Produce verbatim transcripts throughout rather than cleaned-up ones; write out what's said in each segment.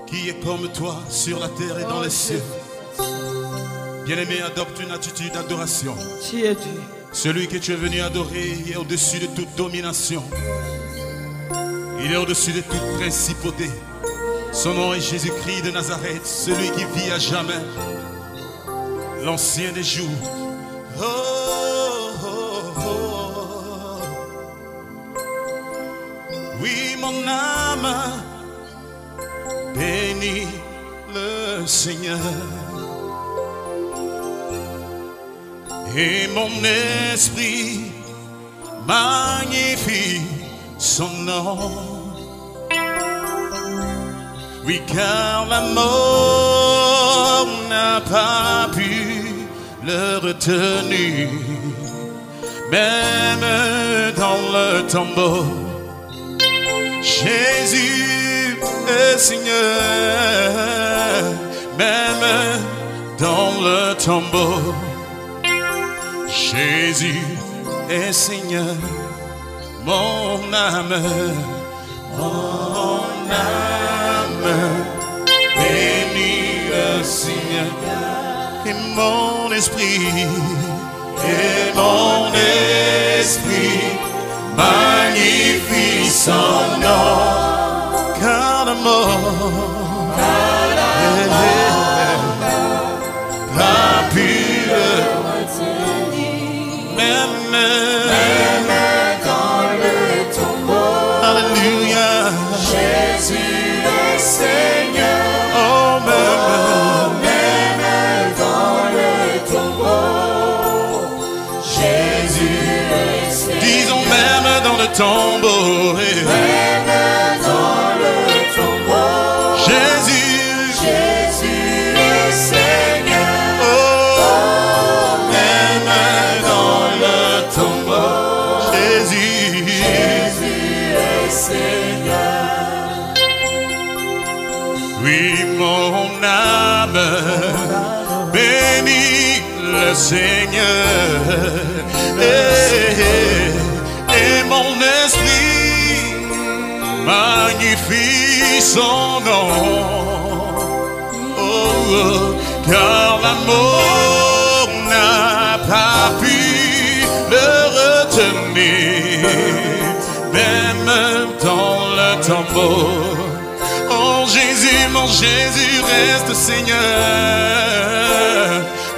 Qui est comme toi sur la terre et dans les cieux? Bien-aimé, adopte une attitude d'adoration. Celui que tu es venu adorer est au-dessus de toute domination. Il est au-dessus de toute principauté. Son nom est Jésus-Christ de Nazareth, celui qui vit à jamais, l'ancien des jours. Oh, oh, oh. Oui, mon âme bénis le Seigneur. Et mon esprit magnifie son nom. Oui, car la mort n'a pas pu le retenir, même dans le tombeau. Jésus est Seigneur, même dans le tombeau. Jésus est Seigneur, mon âme, mon âme bénis le Seigneur, et mon esprit, et mon esprit magnifie son nom. Car la mort, car la mort n'a pu le retenir, même, même dans le tombeau. Alléluia. Jésus est Seigneur. Oh, même, oh, même dans le tombeau. Jésus est Seigneur. Disons même dans le tombeau. Eh. Même dans le tombeau. Jésus. Jésus est Seigneur. Oh, même dans le tombeau. Jésus. Jésus est Seigneur. Oui, mon âme bénit le Seigneur, et, et mon esprit magnifie son nom. Oh, oh, car la mort n'a pas pu le retenir, même dans le tombeau. Oh Jésus, mon Jésus reste Seigneur,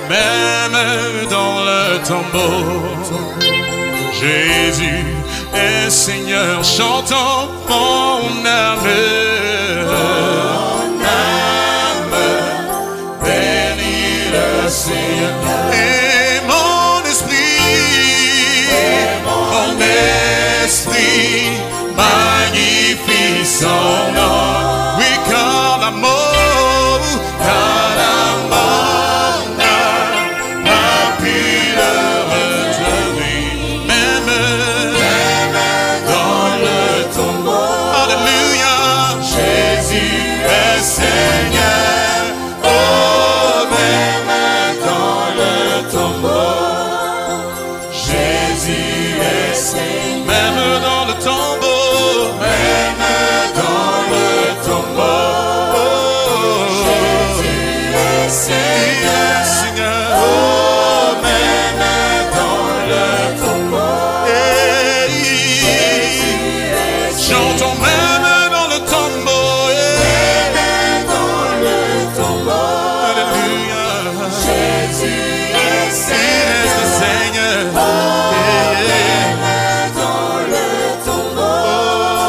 même dans le tombeau. Jésus est Seigneur, chantons, mon âme. Mon âme bénit le Seigneur. Et mon esprit, et mon esprit magnifie son nom. Oui, car la mort, car la mort n'a pas pu le retenir. Même, même dans le tombeau. Alléluia. Jésus est Seigneur. Oh, même dans le tombeau, Jésus est Seigneur. Même dans le tombeau, même dans le tombeau, Jésus est Seigneur. Il est Seigneur. Oh, même dans le tombeau, eh, Jésus est Seigneur. Chantons même dans le tombeau, eh. Même dans le tombeau. Alléluia. Jésus est Seigneur. Il est Seigneur. Oh, eh, eh, même dans le tombeau.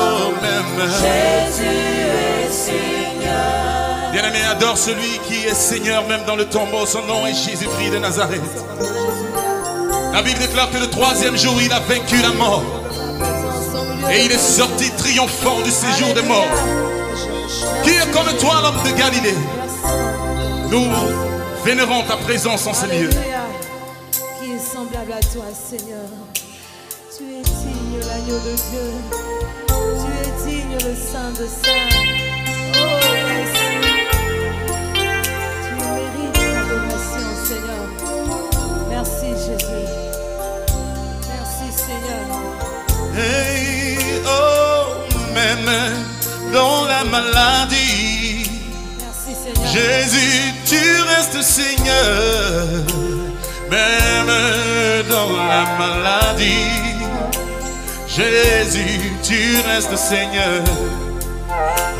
Oh, même. Jésus est Seigneur. Bien-aimé, adore celui qui est Seigneur, même dans le tombeau. Son nom est Jésus-Christ de Nazareth. La Bible déclare que le troisième jour, il a vaincu la mort. Et il est sorti triomphant du séjour des morts. Qui est comme toi, l'homme de Galilée? Nous vénérons ta présence en ce lieu. Alléluia. Qui est semblable à toi, Seigneur? Tu es digne, l'agneau de Dieu. Tu es digne, le Saint de Saints. Oh, merci. Tu mérites l'adoration, Seigneur. Merci, Jésus. Merci, Seigneur. Hey, oh, même dans la maladie, Jésus, tu restes Seigneur, même dans la maladie. Jésus, tu restes Seigneur.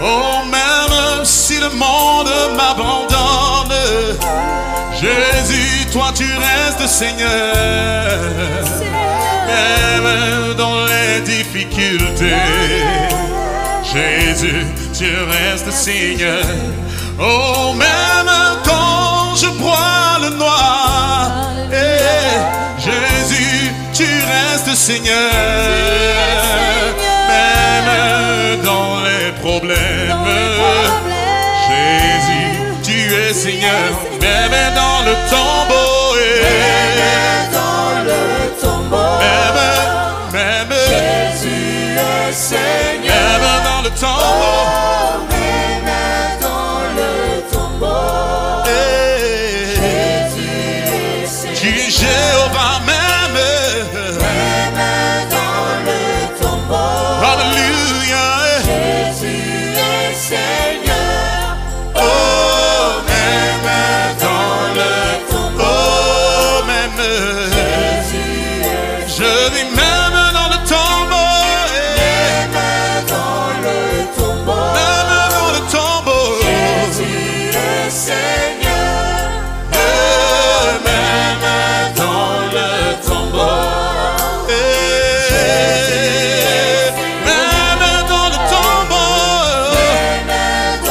Oh, même si le monde m'abandonne, Jésus, toi tu restes Seigneur. Même dans les difficultés, Jésus, tu restes Seigneur. Oh, même quand je broie le noir, eh, Jésus, tu restes Seigneur. Même dans les problèmes, Jésus, tu es Seigneur. Même dans le tombeau, eh, même, même, Jésus est Seigneur. Même dans le tombeau, même dans le tombeau, eh, Jésus est Seigneur. Tu es Jéhovah même. Même dans le tombeau, Alléluia. Jésus est Seigneur. Oh, même dans le tombeau, même, Jésus est, je dis même dans le tombeau, eh, même dans le tombeau, même dans le tombeau, Jésus est Seigneur. Même dans le tombeau, eh, même dans le tombeau, eh, même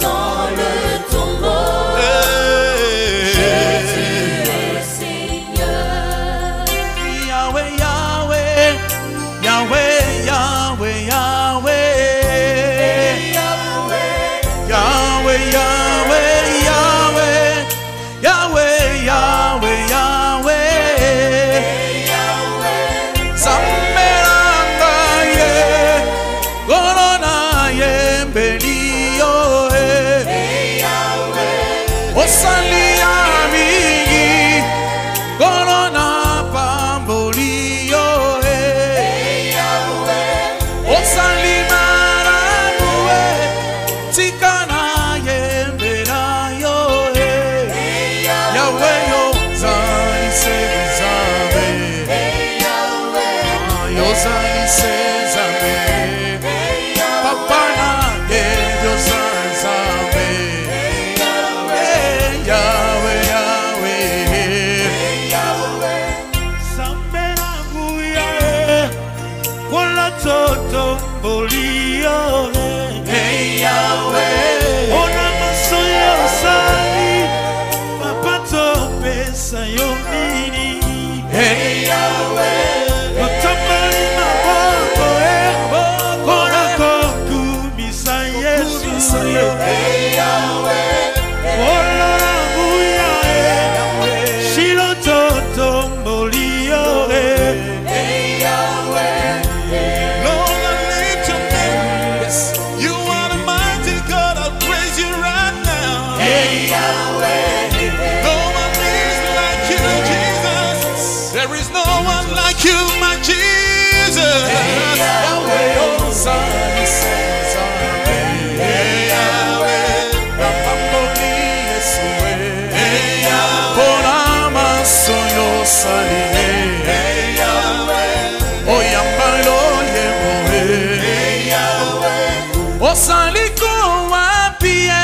dans le tombeau, eh, Seigneur. Yahweh, Yahweh, Yahweh, Yahweh, Yahweh. Yahweh, Yahweh, Yahweh, Yahweh. Yahweh, Yahweh, Yahweh. Zambe langa ye, kolona ye mbeli yo, eh. Osali ya mingi, kolona pamboli yo, eh. Osali maramu, eh. Tikana ye mbela yo, eh. Yahweh yo zali se zame. Ah, yo zali se zame. Papa na ye yo zali zame. Eh, Yahweh, Yahweh. Zambe na nguya, eh. Kola toto mboli yo, eh. Hey, Yahweh. Ona maso yo sali, papa to pesa yo mini. Hey, Yahweh. Yo tamboli maboko, eh. Kona kokumisa Yesu, eh. Hey, Yahweh. Olo la buya, eh. Shilo toto mboli yo, eh. Hey, Yahweh. Lord, I lift your name. Yes. You are the mighty God. I praise you right now. Hey, Yahweh. No one is like you, Jesus. There is no one like you, my Jesus. Hey, Yahweh. Hey, Yahweh. Pona maso yo sali, eh. Oyamba lo ye mo, eh. Osali ko wa pie.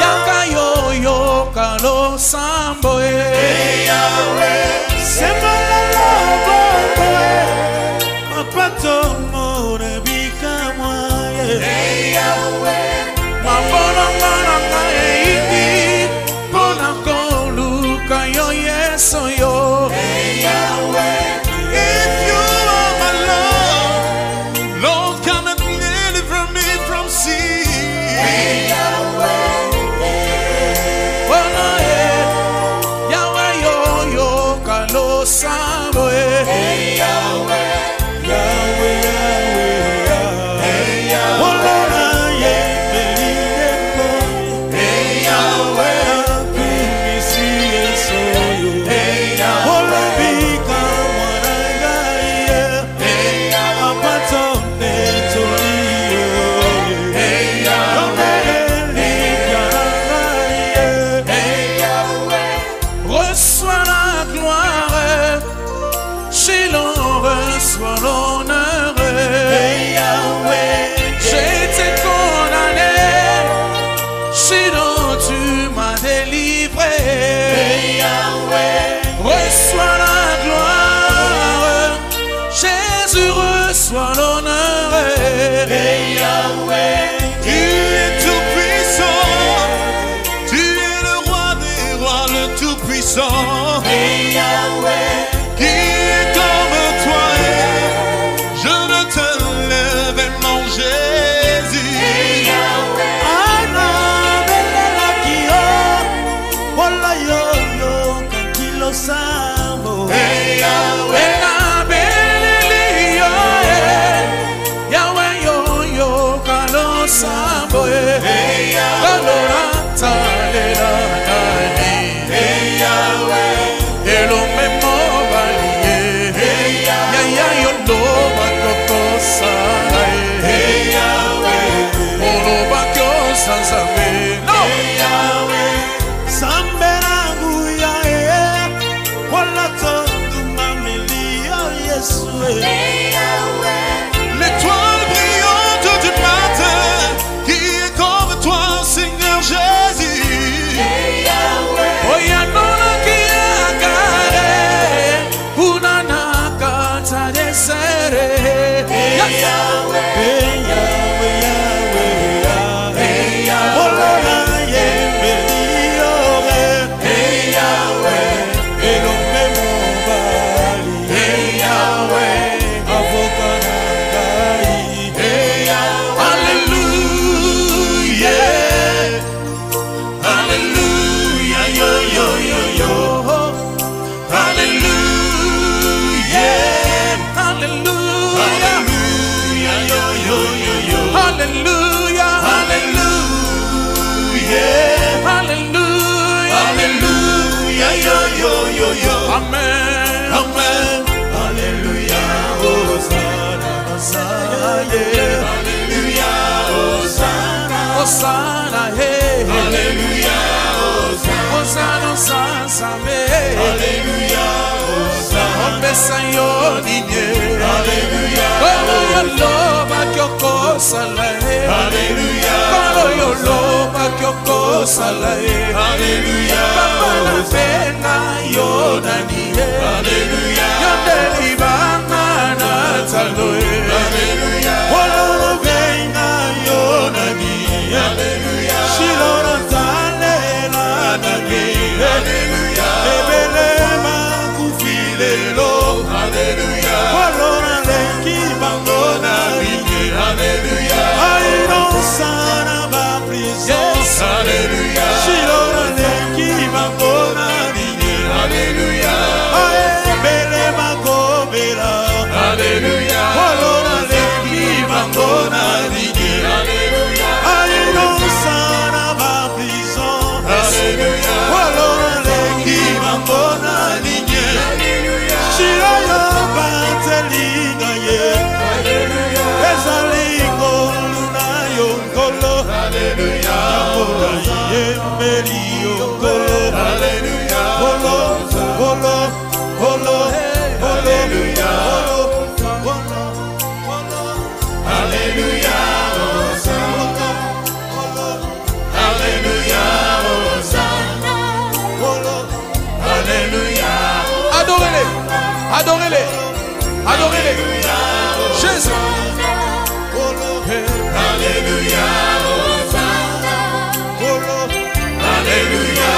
Yaka yo yo kalo sambo, eh. Semala la bo, eh. Mapato mo na bika mwa, eh. Hey, Yahweh. Mabona mana nga eiti, bona koluka yo yeso yo. Hey, Yahweh. If you are my Lord, Lord, come and deliver me from sin. Hey, Yahweh. Bona, eh, Yahweh yo, yo, kalo sabo, eh. Hey, Yahweh. Yahweh, Yahweh, Yahweh. Hey, Yahweh. Olora ye, ye, ye. Hey, Yahweh. Hey, Yahweh. Amèn. Amèn. Alelouya, Osana, Osana, yeah. Alelouya, Osana. Osana, hey. Alelouya, Osana. Osana, Osana, Osana, hey. Alelouya, Osana. Ombe Sayoni, yeah. Alelouya, Osana. Kolo yolo ba kyoko sala, hey. Alelouya, Osana. Kolo yolo ba kyoko sala, hey. Alelouya, Osana. Papa na pena yo nani, yeah. Aleluya. Yonde libana na talo, eh. Aleluya. Wolo lo venga yo nani, eh. Aleluya. Shilo na tale la nani, eh. Aleluya. Ebele ma kufile lo. Aleluya. Wolo na lenki bango na bine. Aleluya. Ai no sana ba prizon. Yes. Aleluya. Shilo na lenki bango na bine. Aleluya. Ae bele makobela. Aleluya. Wolo na leki bango na lide. Aleluya. Ae no sana ba prison. Aleluya. Wolo na leki bango na lide. Aleluya. Shiro yo bate linga ye. Aleluya. Ezali ngolu na yo. Kolo. Aleluya. Yambeli yo kolo. Aleluya. Kolo, kolo, kolo, kolo. Aleluya. Kolo, kolo, kolo. Aleluya. Kolo, kolo. Aleluya. Kolo. Aleluya. Adore le. Adore le. Adore le. Jezi. Aleluya. Aleluya. Aleluya. Aleluya.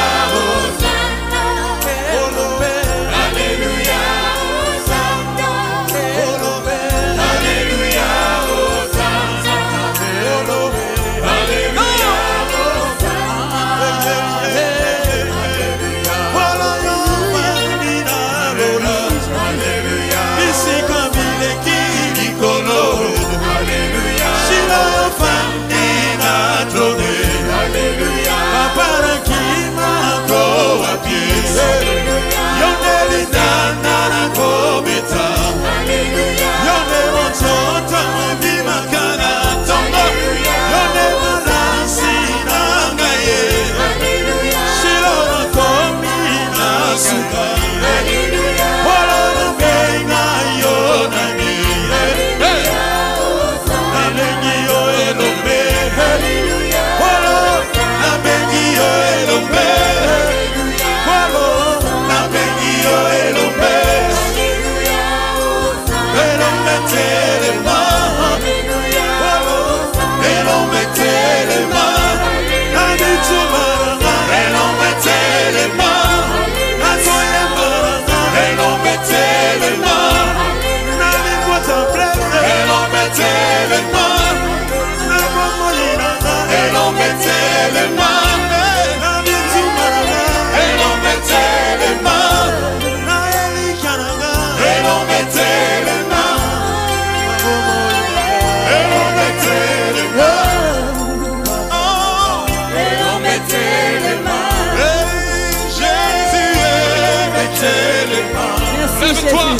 Lève-toi.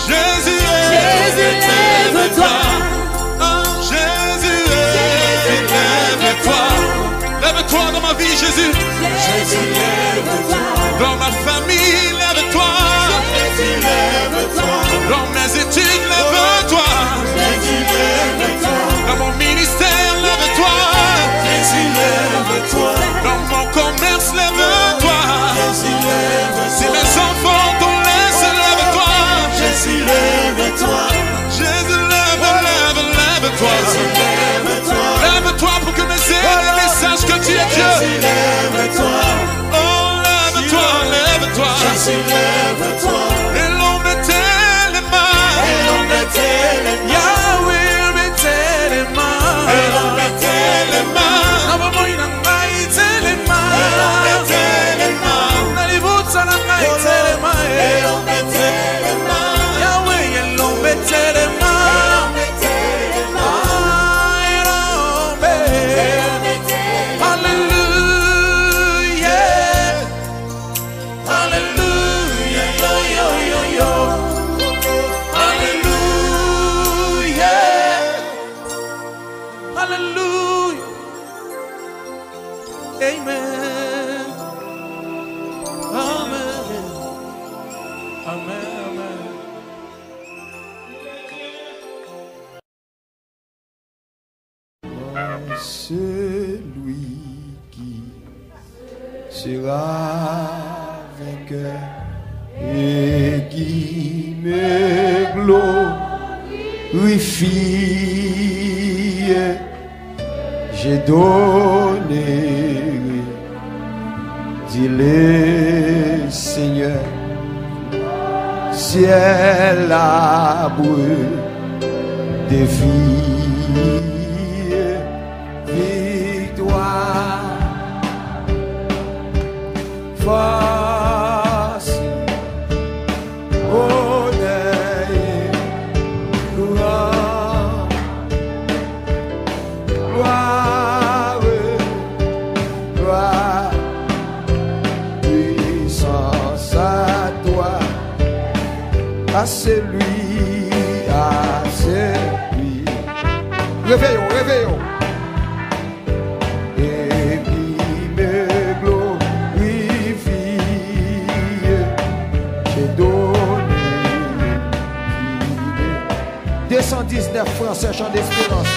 Jésus, lève-toi. Jésus, lève-toi. Lève-toi dans ma vie, Jésus. Dans ma famille, lève-toi. Dans mes études, lève-toi. Dans mon ministère, lève-toi. Dans mon commerce, lève-toi. Si mes enfants t'ont laissé, lève-toi. Jésus, lève, lève, lève-toi. Lève-toi pour que mes ennemis sachent que tu es Dieu. Oh, lève-toi, lève-toi. Elombe telema. Yahweh, elombe telema. Elombe telema. Nalibutsa na ngai telema, eh. Yahweh, elombe telema. Ah, elombe. Hallelujah. Hallelujah. Celui qui sera vainqueur et qui me glorifie, je donnerai, dit le Seigneur, ciel, arbre de vie, victoire, force, honneur et gloire, gloire, gloire, puissance à toi, à celui, à celui. Réveillons, réveillons. Et qui me glorifie, j'ai donné. Deux cent dix-neuf Français, Chant d'Espérance.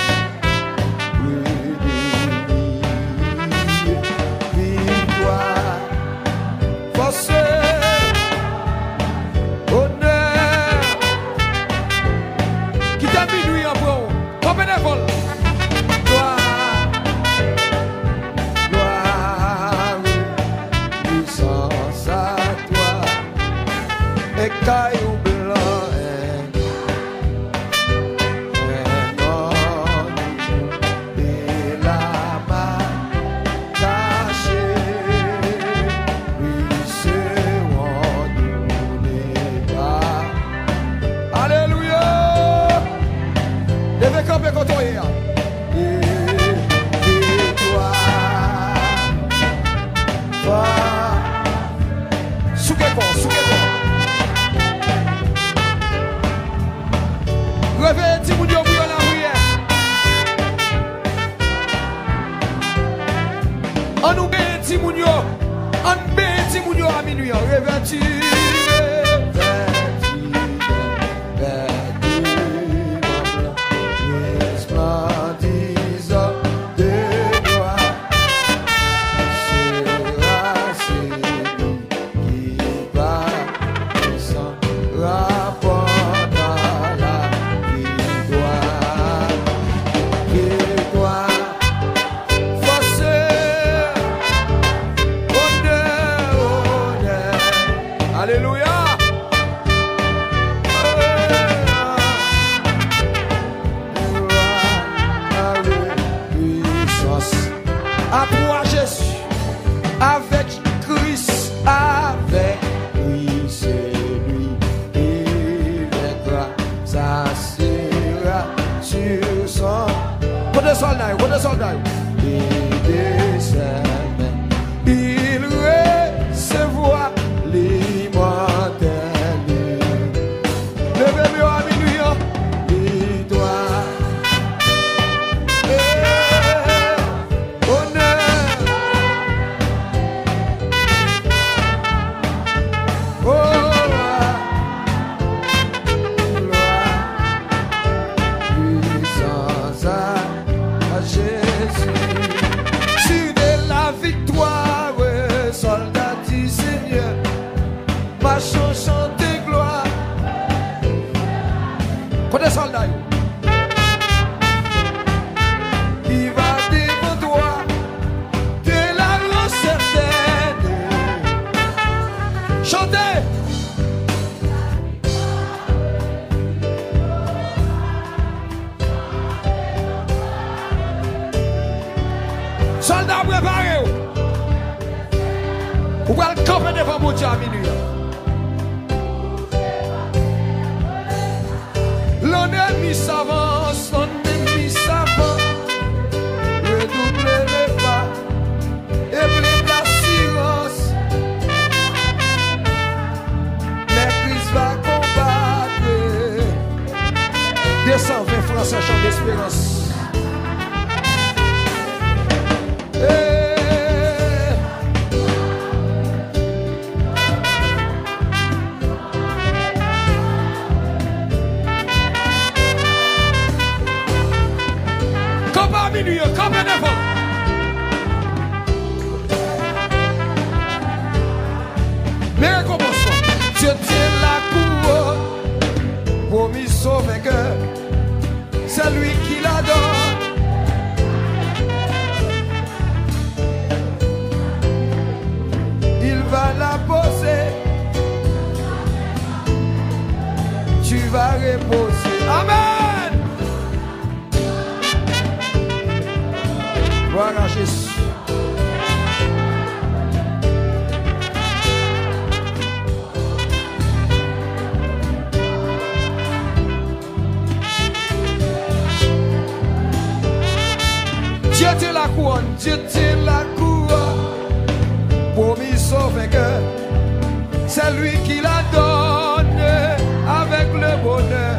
Victoire, force, honneur. Kite minwi an pran w. Kanpe devan l. Glwa, glwa, puissance à toi. E kay ou blan, en, en non, e la ma kache, wi, se won nou ne pa. Alelouya! Leve kanpe kote w ye a. E viktwa. Souke kò, souke kò. Reveye timoun yo pou yo lapriyè. Ann nou benyen timoun yo. Ann benyen timoun yo a minwi an. Revèti, revèti, revèti, resplendizan de glwa sera celui qui va puissant rapportant la victoire. Victoire, force, honneur, honneur. Alelouya. Puissance. À toi, Jésus. Avec Christ, avec lui, c'est lui qui vaincra. Ça sera sur son. Kote sòlda yo, kote sòlda yo. Et de ses mains, il recevra l'immortel. Leve men w a minwi an. Viktwa. Eh, onè. Oh, glwa. Glwa. Puissance à Jésus. Sur de la victoire, soldat du Seigneur. Machon chante glwa. Kote sòlda yo? Qui va devant toi, de la lance certaine. Chante. Sòlda, prepare w. Ou pral kanpe devan Bondye a minwi an. Lannemi sa vanse, lannemi sa vanse. Redouble le pa. E plen d'asirans, men Kris va konbat. De san ven Français, Chant d'Espérance. Eh. Minwi yo, kanpe devan. Men rekonpans lan. Dieu tient la couronne, promise au vainqueur, c'est lui qui la donne. Il va la poser. Tu vas reposer. Amen. Glwa a Jezi. Dieu tient la couronne, Dieu tient la couronne, promise au vainqueur. C'est lui qui la donne avec le bonheur.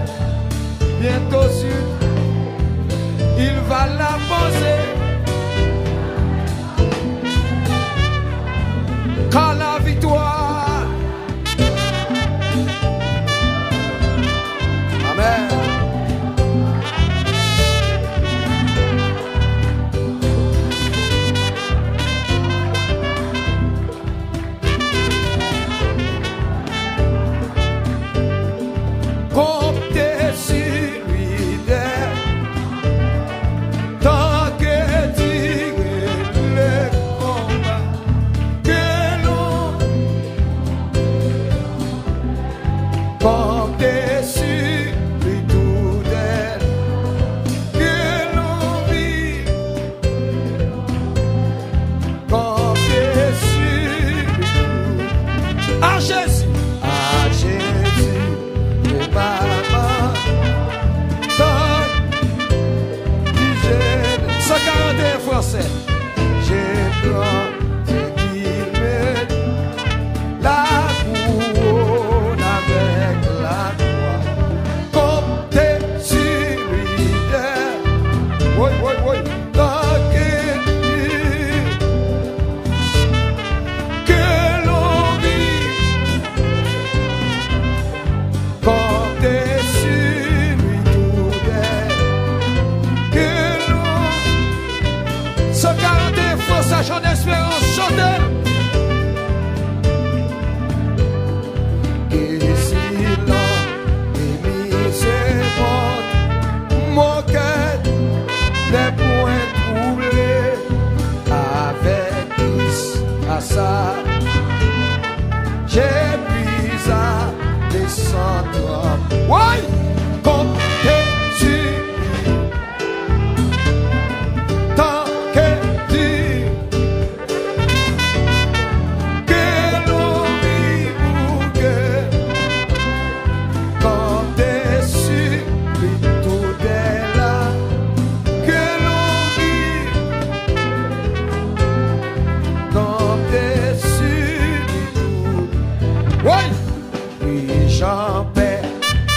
Bientôt sûr, il va la poser. Car la victoire. Amen. Comptez sur lui dès tant que dure le combat que l'on comptez sur lui tout dès que l'on vit. Comptez sur lui. À Jésus, à Jésus, ne pas mentir. Cent quarante et un français. Je prends ce qu'il me la couronne avec la gloire. Comptez sur lui dès. Oui, oui, oui. Tant que, que l'on vit, comptez sur lui tout dès que l'on. Cent quarante et un français, Jean d'Espérance, chante. Que si l'homme est mis au monde, mon cœur n'est point troublé. Avec Christ à sa, j'ai pris à descendre. Oui, comptez sur lui. Tant que dure que l'on vit ou que comptez sur lui tout dès là que l'on vit, comptez sur lui tout. Oui. Puis j'en paix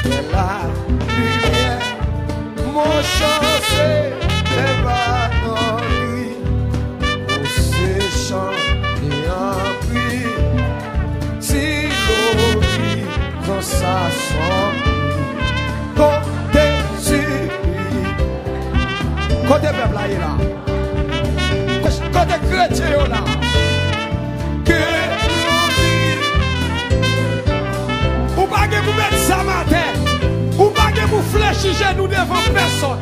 de la lumière, mon chant s'évanouit, pour ce chant et en prière, si l'horizon s'assombrit, comptez sur lui. Kote pèp la ye la? Kote kretyen yo la? Ke ou pa gen pou met zam atè. Ou pa gen pou flechi jenou devan pèsonn.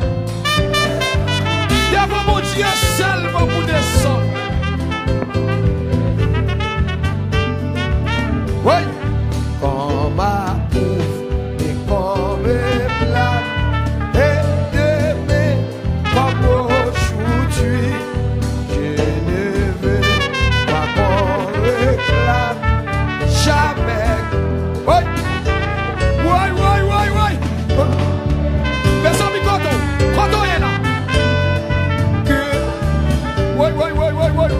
Devan Bondye sèlman pou desann. Wi. Kòm a pouf e kòm e plat e demen. Comme aujourd'hui, je ne veux pas qu'on réclame jamais. Woy! Woy, woy, woy, woy! Mezanmi, kote w? Kote w ye la? Ke, woy, woy, woy, woy, woy!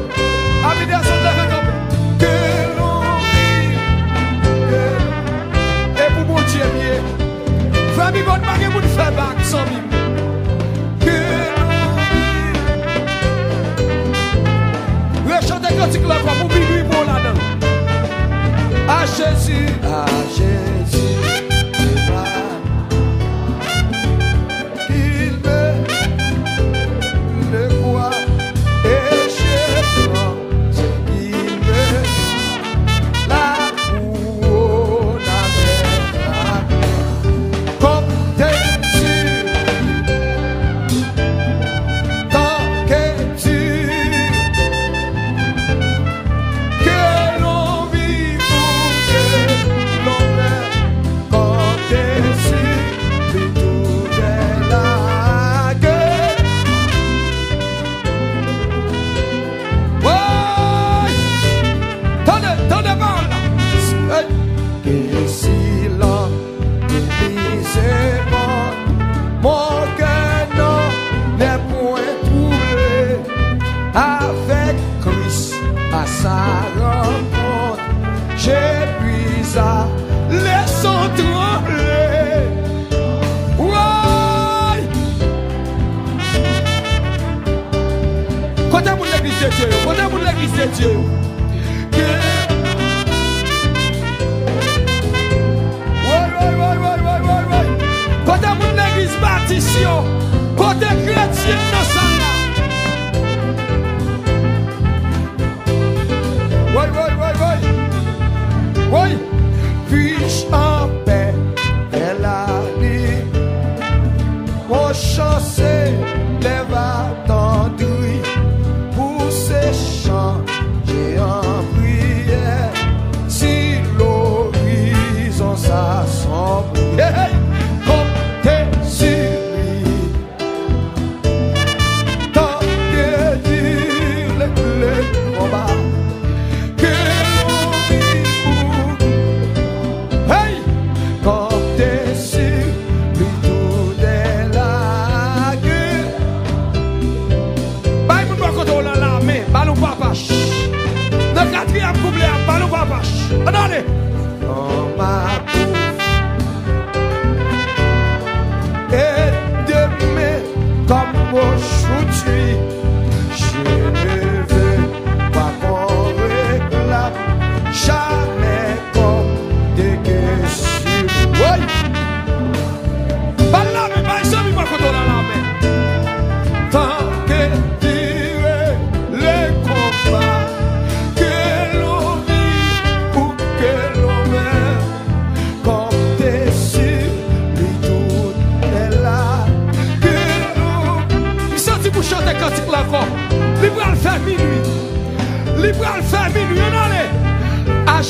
Ami dezòd leve kanpe. Ke lon vi, ke, e pou Bondye m ye. Fè bigòd, pa gen moun fè bak, zanmi m. Ke lon vi. Rechante kantik la ankò pou minwi pou w ladan l. A Jezi, a Jezi, se pa il me,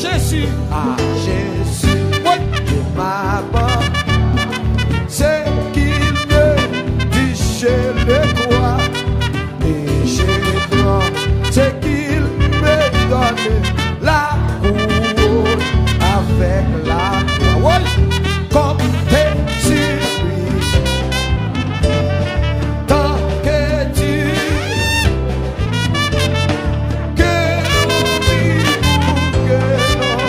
Jésus. À Jésus, oui, je m'abandonne. Ce qu'il me dit, je le crois. Et je prends ce qu'il me donne, la couronne avec la croix. Oui, comptez sur lui. Tant que Dieu, que nous vivons, que nous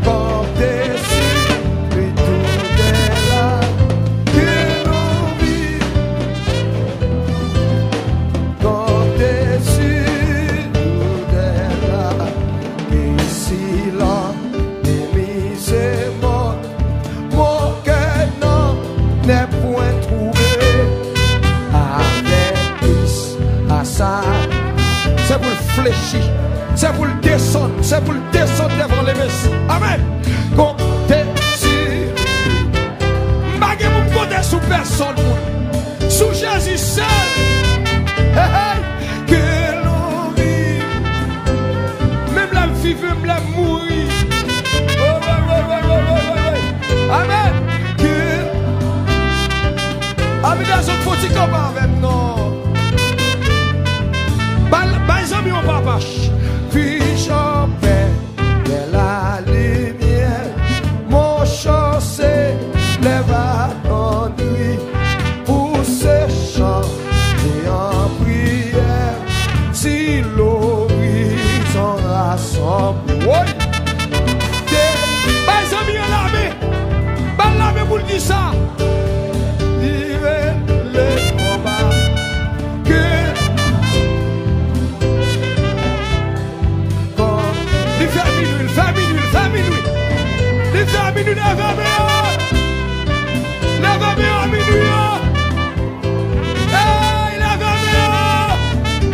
comptez sur lui tout est là, que nous vivons, comptez sur tout est là, que si l'ennemi se moque, mon cœur n'en est point troublé. Avec Christ à sa. Se pou l flechi. Se pou l desann. Se pou l desann devan Lemesi. Amèn. Konte si. M pa gen pou m konte sou pèsonn moun. Sou Jezi sèl. Hey, hey. Ke nou viv. Menm lè m viv, menm lè m mouri. Oh, wi, wi, wi. Amèn. Ke. Anvi dèzòt fò ti kanpe avè m, non. Bay, bay zanmi w papach. Vis an pè. Vers la lumière, mon chant s'élève à ton nuit. Pour ce chant et en prière, si l'horizon rassemble. Woy! Te bay zanmi an lame. Ba l lame pou l di sa. Li rele konba. Ke Kò, li fè minwi, li fè minwi, li fè minwi. Li fè minwi, leve men an. Leve men an, minwi an. Hey, leve men an.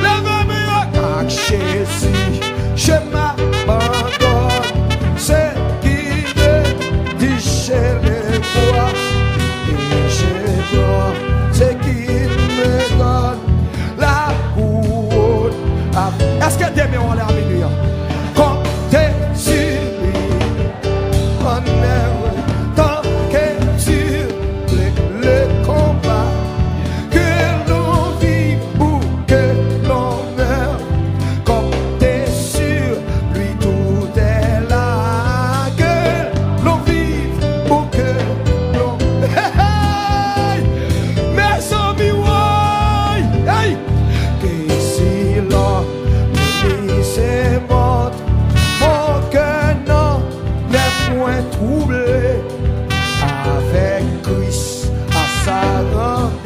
Leve men an. Ak Jezi, je m'abandonne. Ce qui me dit, je le crois. Et je prends ce qu'il me donne. La couronne. Èske demen w anlè a minwi an? Comptez sur lui. En œuvre, tant que Dieu le, le combat. Que l'on vive ou que l'on meure. Comptez sur lui, tout est là. Que l'on vive ou que l'on. Hey, hey! Mezanmi, woy! Hey! Que si l'ennemi se montre, mon cœur n'en est point troublé. Avec Christ à sa rampe,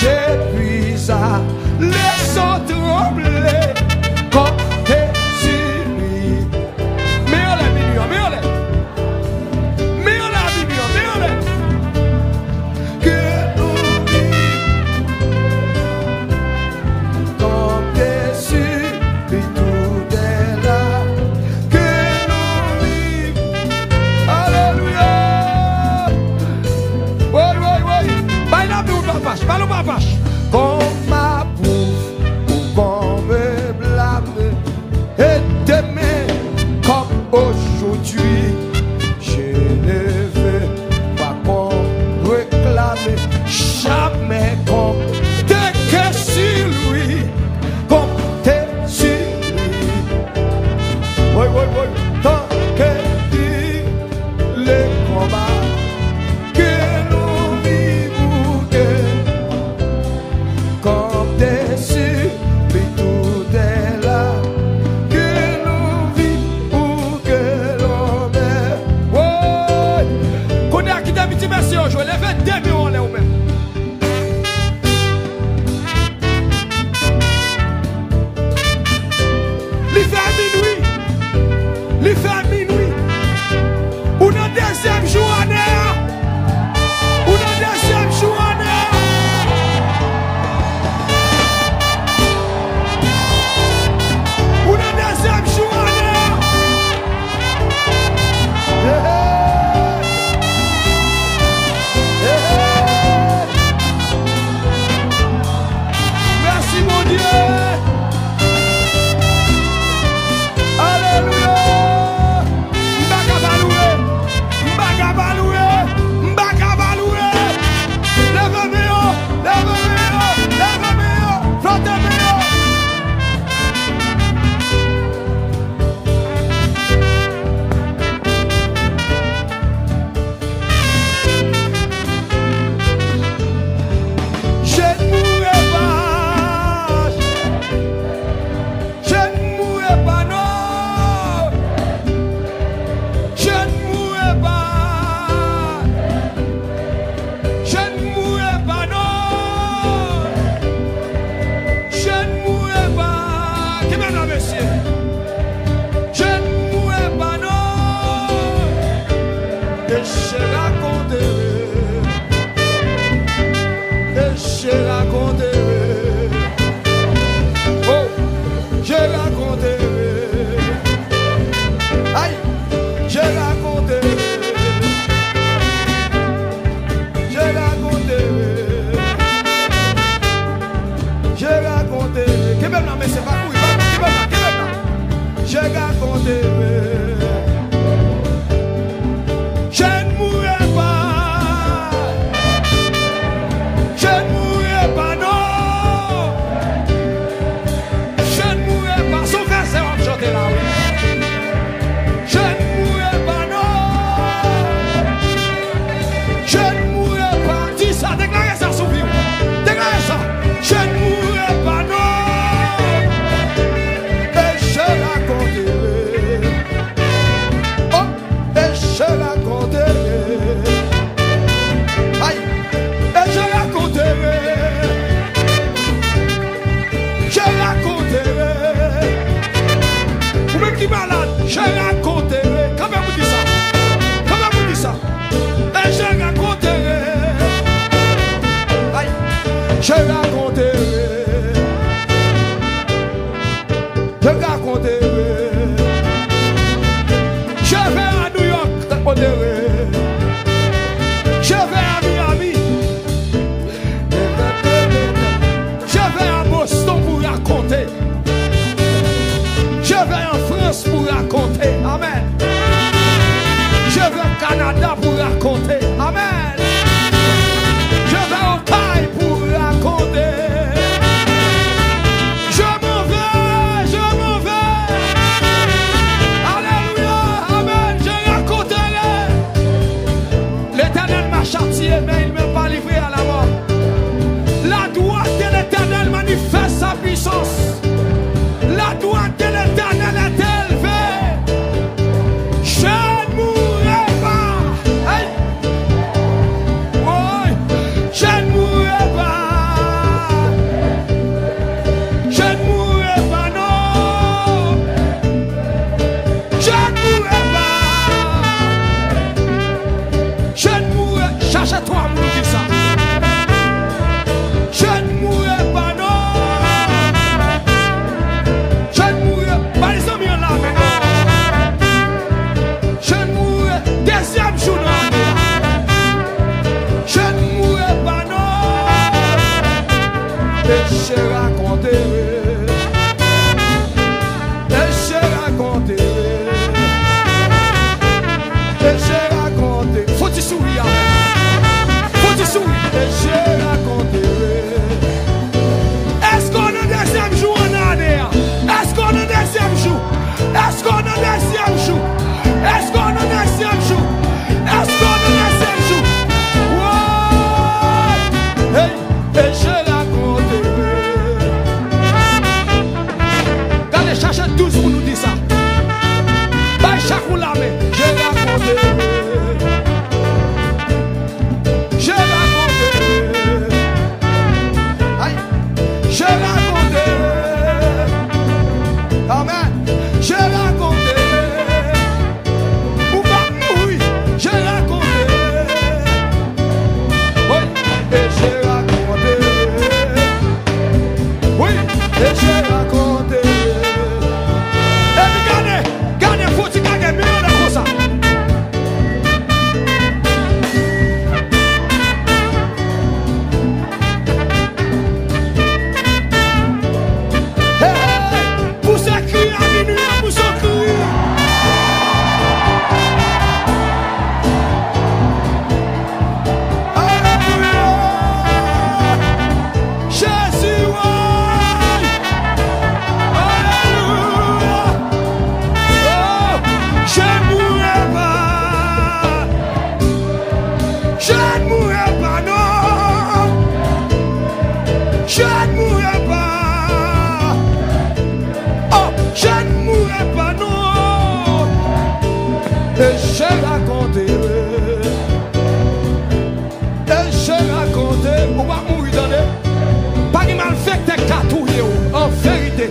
je puis aller sans trembler. Comptez sur lui. Men anlè, minwi an, men anlè. Men anlè, minwi an, men anlè. Que nous vivons, comptez sur lui, tout est là. Que nous vivons. Alelouya. Woy, woy, woy. Bay lame w papach, bay lame w papach. Qu'on m'approuve ou qu'on me blâme, et demain comme aujourd'hui, je ne veux pas qu'on réclame. Jamais compter que sur lui, compter sur lui. Oui, oui, oui. Tant que Dieu le combat, que nous vivons, que compter sur lui, tout est là. Que l'on vive ou que l'on meure. Woy! Kounye a kite piti mesye yo jwe. Leve de men w anlè ou menm. Li fè minwi. Li fè minwi. Ou nan dezyèm jou ane a. Ou nan dezyèm jou ane a. Ou nan dezyèm jou ane a. Hey, hey. Hey, hey. raconter. Amen. Je vais au Cay pour raconter. Je m'en vais, je m'en vais. Alléluia. Amen. Je raconterai. L'Éternel m'a châtié, mais il ne m'a pas livré à la mort. La droite de l'Éternel manifeste sa puissance. La droite de l'Éternel est élevée. Je ne mourrai pas. Hey. Oui. Je ne mourrai pas. Je ne mourrai pas, non. Je ne mourrai pas. Je ne mourrai, chache twa moun ki di sa. Je ne mourrai pas, non. Je ne mourrai, bay zanmi an lamen non. Je ne mourrai, dezyèm jou nan ane a. Je ne mourrai pas, non. Et je raconterai. Et je raconterai. Et je raconterai. Fò ti souri avè m. Fò ti souri. Et je raconterai. Èske w nan dezyèm jou an ane a? Èske w nan dezyèm jou? Èske w nan dezyèm jou? Èske w nan dezyèm jou? Èske w nan dezyèm jou? Woy! Hey! Et je raconterai. Gade, chache douz moun ou di sa. Bay chak ou lamen. Je raconterai. Je raconterai. Ay. Je raconterai. Amen. Je raconterai. Ou p ap mouri, je raconterai. Oui, et je raconterai. Oui, et je raconterai. Epi gade, gade, fò ti kage, men anlè konsa. Hey, hey, pouse kri a minwi an, pouse kri. Alelouya. Jezi, woy. Alelouya. Oh, je ne mourrai pas. Je ne mourrai pas, non. Je ne mourrai pas. Oh, je ne mourrai pas, non. Et je raconterai. Et je raconterai. Ou p ap mouri, tande. Pa gen malfektè k ka touye w, an verite.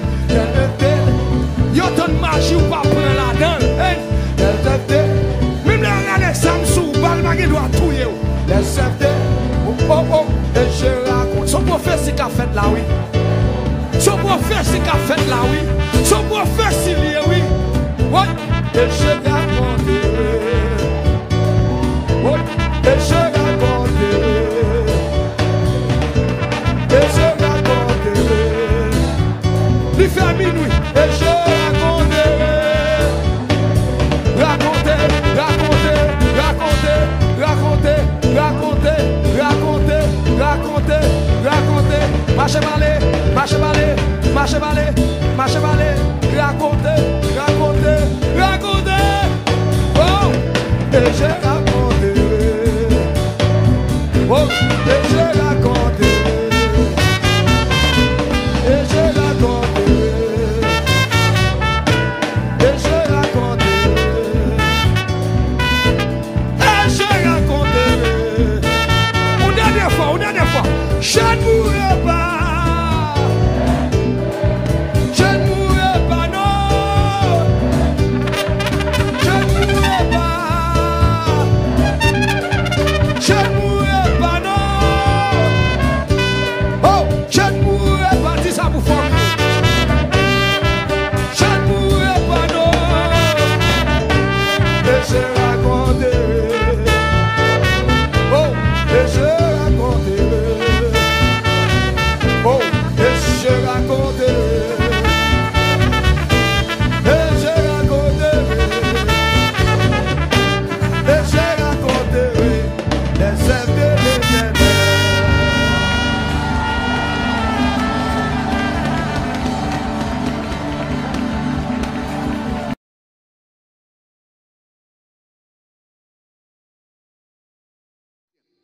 Yo tann maji, ou pa pran ladan l. Hey. Menm lè yo rale zam sou ou, bal pa gen dwa touye w. Les chefs de, oh, oh, oh, et je raconte. Se yon pwofesi k ap fèt la, wi. Se yon pwofesi k ap fèt la, wi. Se yon pwofesi li ye, wi. Woy, et je raconterai. Woy, et je raconterai. Et je raconterai. Li fè minwi. Et je raconterai. Rakonte, rakonte, rakonte, rakonte, rakonte, rakonte, rakonte, rakonte. Mache pale, mache pale, mache pale, mache pale. Rakonte, rakonte, rakonte.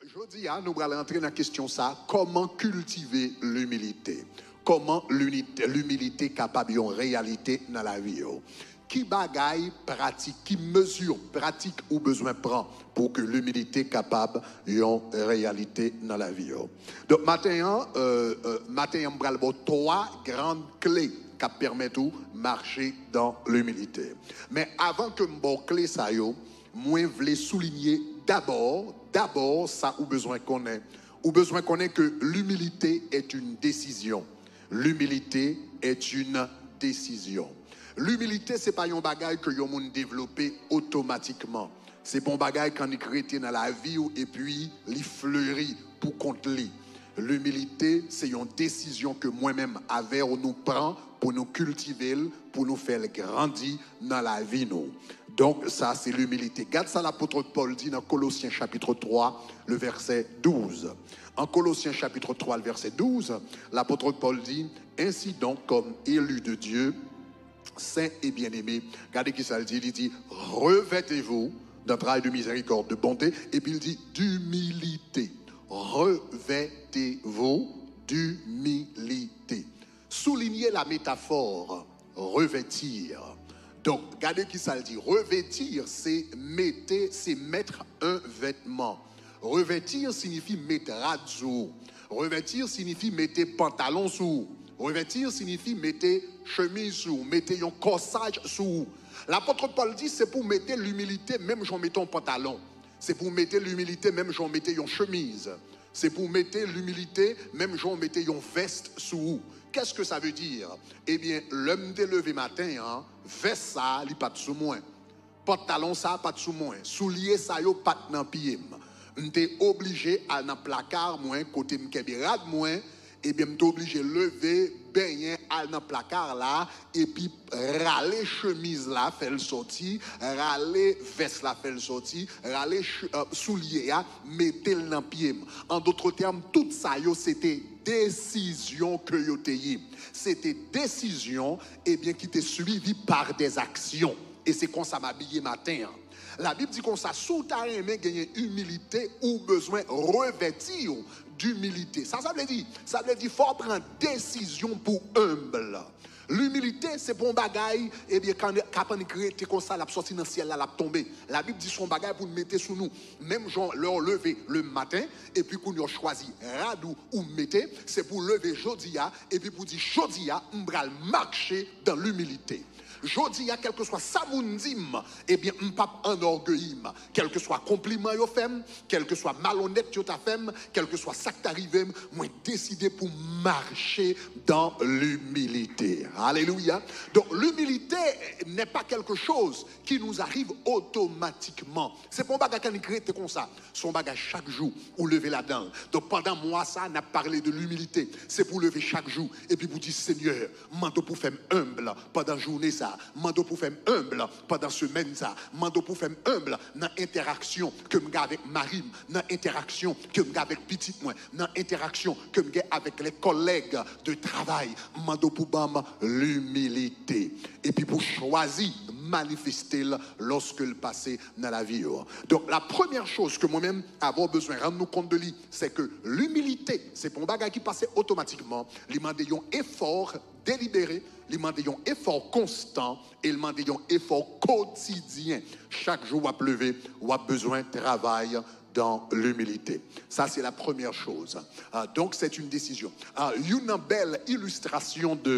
Jodi a, nou pral rantre nan kesyon sa, kòman kiltive limilite? Kòman limilite kapab yon reyalite nan lavi w? Ki bagay pratik, ki mezi pratik ou bezwen pran pou ke limilite kapab yon reyalite nan lavi w? Donk, maten an, euh, euh, maten an, m pral ba w twa gran kle k ap pèmèt ou mache dan limilite. Men avan ke m ba w kle sa yo, mwen vle soulinye dabò, dabò sa ou bezwen konnen. Ou bezwen konnen ke l'humilité est une décision. L'humilité est une décision. Limilite se pa yon bagay ke yon moun devlope otomatikman. Se pa yon bagay k annik rete nan lavi w epi li fleri pou kont li. Limilite se yon desizyon ke mwen menm avè w nou pran pou nou kiltive l, pou nou fè l grandi nan lavi nou. Donk, sa se limilite. Gad sa lapot Pòl di nan Kolosyen chapit twa, le vèsè douz. An Kolosyen chapit twa, le vèsè douz, lapot Pòl di, Ainsi donc, comme élus de Dieu, saints et bien-aimés, gade ki sa l di, li di, revêtez-vous d'un travail de miséricorde, de bonté, epi l di, d'humilité. Revêtez-vous d'humilité. Souligner la métaphore revêtir. Donk, gade ki sa l di. Revêtir, se mete, se mettre un vêtement. Revêtir siyifi met rad sou ou. Revêtir siyifi mete pantalon sou ou. Revêtir siyifi mete chemiz sou ou, mete yon kòsaj sou ou. Lapot Pòl di, se pou w mete limilite menm jan w mete yon pantalon. Se pou w mete limilite menm jan w mete yon chemiz. Se pou w mete limilite menm jan w mete yon vès sou ou. Qu'est-ce que ça veut dire? Ebyen, lè m te leve maten an, vès sa a, li pa t sou mwen. Pantalon sa a pa t sou mwen. Soulye sa yo pa t nan pye m. M te oblije al nan plaka mwen, kote m kenbe rad mwen. Ebyen, m te oblije leve, benyen, al nan plaka la, epi rale chemiz la, fè l sòti, rale vès la, fè l sòti, rale ch-, euh, soulye a, mete l nan pye m. An dòt tèm, tout sa yo, se te desizyon ke yo te ye. Se te desizyon, ebyen, ki te suivi par des actions. E se konsa m abiye maten an. Labib di konsa, si w ta renmen genyen imilite, ou bezwen revèti w dimilite. Sa sa vle di? Sa vle di fò w pran desizyon pou enb. Limilite, se pa yon bagay, ebyen, k ap annik rete konsa, l ap sòti nan syèl la, l ap tonbe. Labib di se yon bagay pou n mete sou nou. Menm jan lè w leve le maten, epi kounye a w chwazi rad ou, ou mete, se pou w leve jodi a, epi pou w di, jodi a, m pral mache dan limilite. Jodi a, kèlkeswa sa moun di m, ebyen, m p ap anògeyi m. Kèlkeswa konpliman yo fè m, kèlkeswa malonèt yo ta fè m, kèlkeswa sa k ta rive m, mwen deside pou m mache dans l'humilité. Alelouya. Donc, l'humilité n'est pas quelque chose qui nous arrive automatiquement. Se pa yon bagay k annik rete konsa. Se yon bagay chak jou ou leve ladan l. Donk, pandan mwa sa, n ap pale de limilite. Se pou w leve chak jou epi pou w di, Senyè, m mande w pou w fè m enb pandan jounen sa. M mande w pou w fè m enb pandan semèn sa. M mande w pou w fè m enb nan entèraksyon ke m gen avèk mari m, nan entèraksyon ke m gen avèk pitit mwen, nan entèraksyon ke m gen avèk les collègues de travail. M mande w pou w ban m limilite. Epi pou w chwazi manifeste l lòske l pase nan lavi yo. Donk, la premyè choz ke mwen menm avè w bezwen rann nou kont de li, se ke limilite, se pa yon bagay ki pase otomatikman, li mande yon efò delibere, li mande yon efò konstan, e li mande yon efò kotidyen. Chak jou w ap leve, w ap bezwen travay dans l'humilité. Sa se la premyè choz. Ah, donk, se yon desizyon. Ah, youn nan bèl ilistrasyon de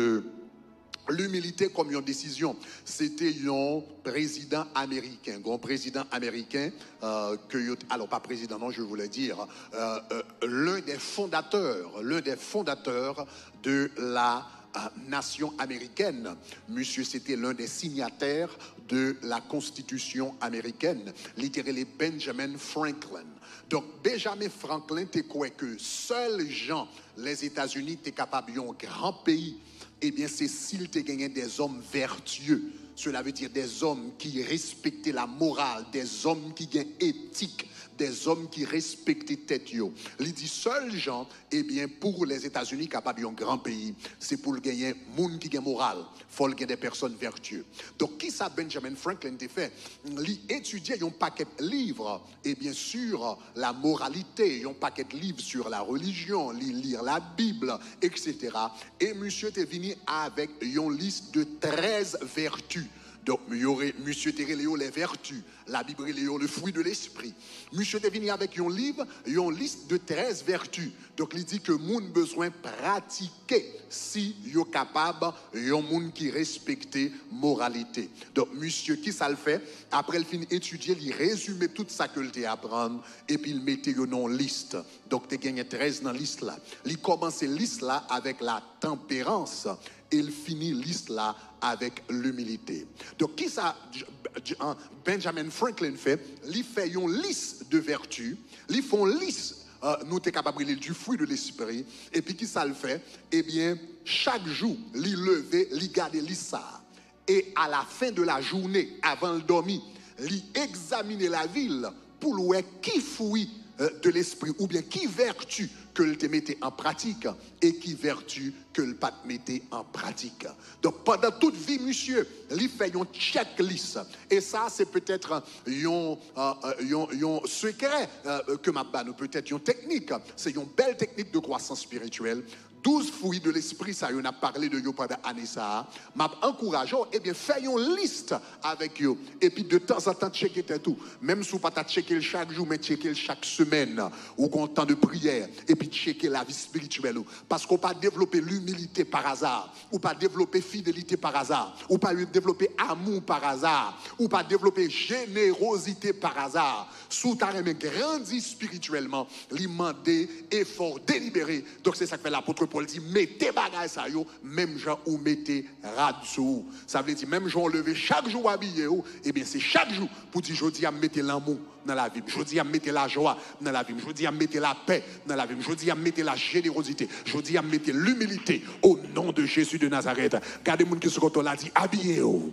limilite kòm yon desizyon. Se te yon prezidan ameriken. Yon prezidan ameriken, euh, ke yo, alors pas président, non, je voulais dire, euh, euh, l'un des fondateurs, l'un des fondateurs de la, euh, nation américaine. Misye se te l'un des signataires de la constitution américaine. Li te rele Benjamin Franklin. Donk, Benjamin Franklin te kwè ke sèl jan Lèzetazini te kapab yon gran peyi, ebyen, se si l te genyen des hommes vertueux. Cela veut dire des hommes qui respectent la morale, des hommes qui gen etik, des hommes qui respectent tèt yo. Li di sèl jan, ebyen, pou Lèzetazini kapab yon gran peyi, se pou l genyen moun ki gen moral, fò l gen des personnes vertueuses. Donk, kisa Benjamin Franklin te fè? Li etidye yon pakèt liv, ebyen, sur la moralité, yon pakèt liv sur la religion, li lir la Bib, et cetera. E misye te vini avèk yon lis de trèz vèti. Donk, yo re-, misye te rele yo les vertus. Labib rele yo le fruit de l'esprit. Misye te vini avèk yon liv, yon lis de trèz vèti. Donk, li di ke moun bezwen pratike si yo kapab yon moun ki respekte moralite. Donk, misye, kisa l fè? Apre l fin etidye, li rezime tout sa ke l te aprann, epi l mete yo nan yon lis. Donk, te genyen trèz nan lis la. Li kòmanse lis la avèk la tempérance e l fini lis la avèk limilite. Donk, kisa J-, J-, an, Benjamin Franklin fè? Li fè yon lis de vèti, li fè yon lis, euh, nou te kapab rele l du fruit de l'esprit, epi kisa l fè? Ebyen, chak jou, li leve, li gade lis sa a. E à la fin de la journée, avan l dòmi, li egzamine lavi l pou l wè ki fwi, euh, de l'esprit, oubyen ki vèti ke l te mete an pratik e ki vèti ke l pa t mete an pratik. Donk, pandan tout vi misye, li fè yon checklist. E sa, se petèt yon, euh, euh, yon, yon sekrè, euh, ke m ap ba nou, petèt yon teknik. Se yon bèl teknik de kwasans espirityèl. Douz fruits de l'esprit sa yo n ap pale de yo pandan ane sa a, m ap ankouraje w, ebyen, fè yon lis avèk yo. Epi, de tanzantan, tcheke tèt ou. Menm si w pa ta tcheke l chak jou, men tcheke l chak semèn. Ou gen yon tan de priyè, epi tcheke lavi espirityèl ou. Paske w pa devlope limilite pa aza. Ou pa devlope fidelite pa aza. Ou pa devlope amou pa aza. Ou pa devlope jenerozite pa aza. Si w ta renmen grandi espirityèlman, li mande efò delibere. Donk, se sa k fè lapot Pòl di, mete bagay sa yo, menm jan ou mete rad sou ou. Sa vle di, menm jan w leve chak jou w abiye w, ebyen, se chak jou pou di, jodi a, m mete lanmou nan lavi m. Jodi a, m mete lajwa nan lavi m. Jodi a, m mete lapè nan lavi m. Jodi a, m mete lajenerozite. Jodi a, m mete limilite. Au nom de Jésus de Nazareth. Gade moun ki sou kote w la, di, abiye w.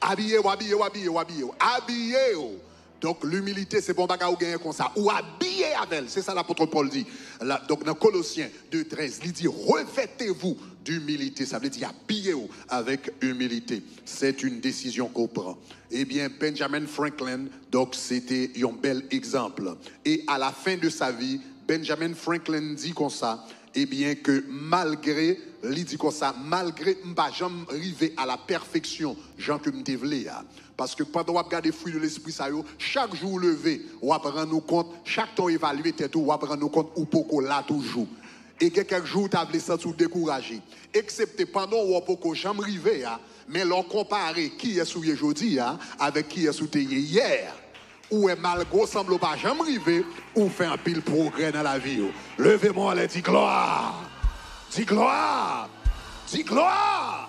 Abiye w, abiye w, abiye w, abiye w. Abiye w. Donk, limilite, se pa yon bagay ou genyen konsa. Ou abiye avè l. Se sa lapot Pòl di. La, donk, nan Kolosyen de trèz, li di, revêtez-vous d'humilité. Sa vle di, abiye w avèk imilite. C'est une décision qu'on prend. Ebyen, Benjamin Franklin, donk, se te yon bèl egzanp. E à la fin de sa vie, Benjamin Franklin di konsa, ebyen, ke malgre, li di konsa, malgre m pa janm rive à la perfection, jan ke m te vle a. Paske pandan w ap gade fruits de l'esprit sa yo, chak jou w leve, w ap rann ou kont, chak tan w evalye tèt ou, w ap rann ou kont ou poko la toujou. E gen kèk jou w ta vle santi w dekouraje. Eksepte pandan w wè w poko janm rive a, men lè w konpare kiyès ou ye jodi a avèk kiyès ou te ye yè, ou wè, malgre w sanble w pa janm rive, ou fè anpil pwogrè nan lavi w. Leve men w anlè, di glwa! Di glwa! Di glwa!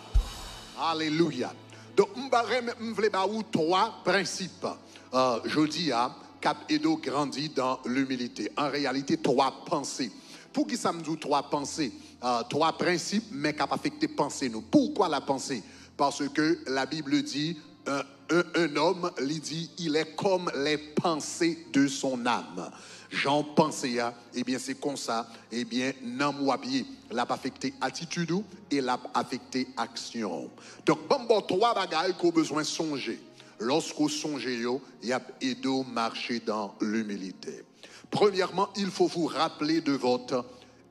Alelouya! Donk, m ba renmen, m vle ba ou twa prensip, euh, jodi a, k ap ede w grandi dans l'humilité. An reyalite, twa panse. Poukisa m di w twa panse? Euh, twa prensip, men k ap afekte panse nou. Pourquoi la pensée? Parce que la Bible dit, un, un, un homme, li di, il est comme les pensées de son âme. Jan w panse a, ebyen, se konsa, ebyen, nanm w ap ye. L ap afekte atitid ou e l ap afekte aksyon w. Donk, ban m ba w twa bagay ke w bezwen sonje. Lòske w sonje yo, y ap ede w mache dans l'humilité. Premièrement, il faut vous rappeler de votre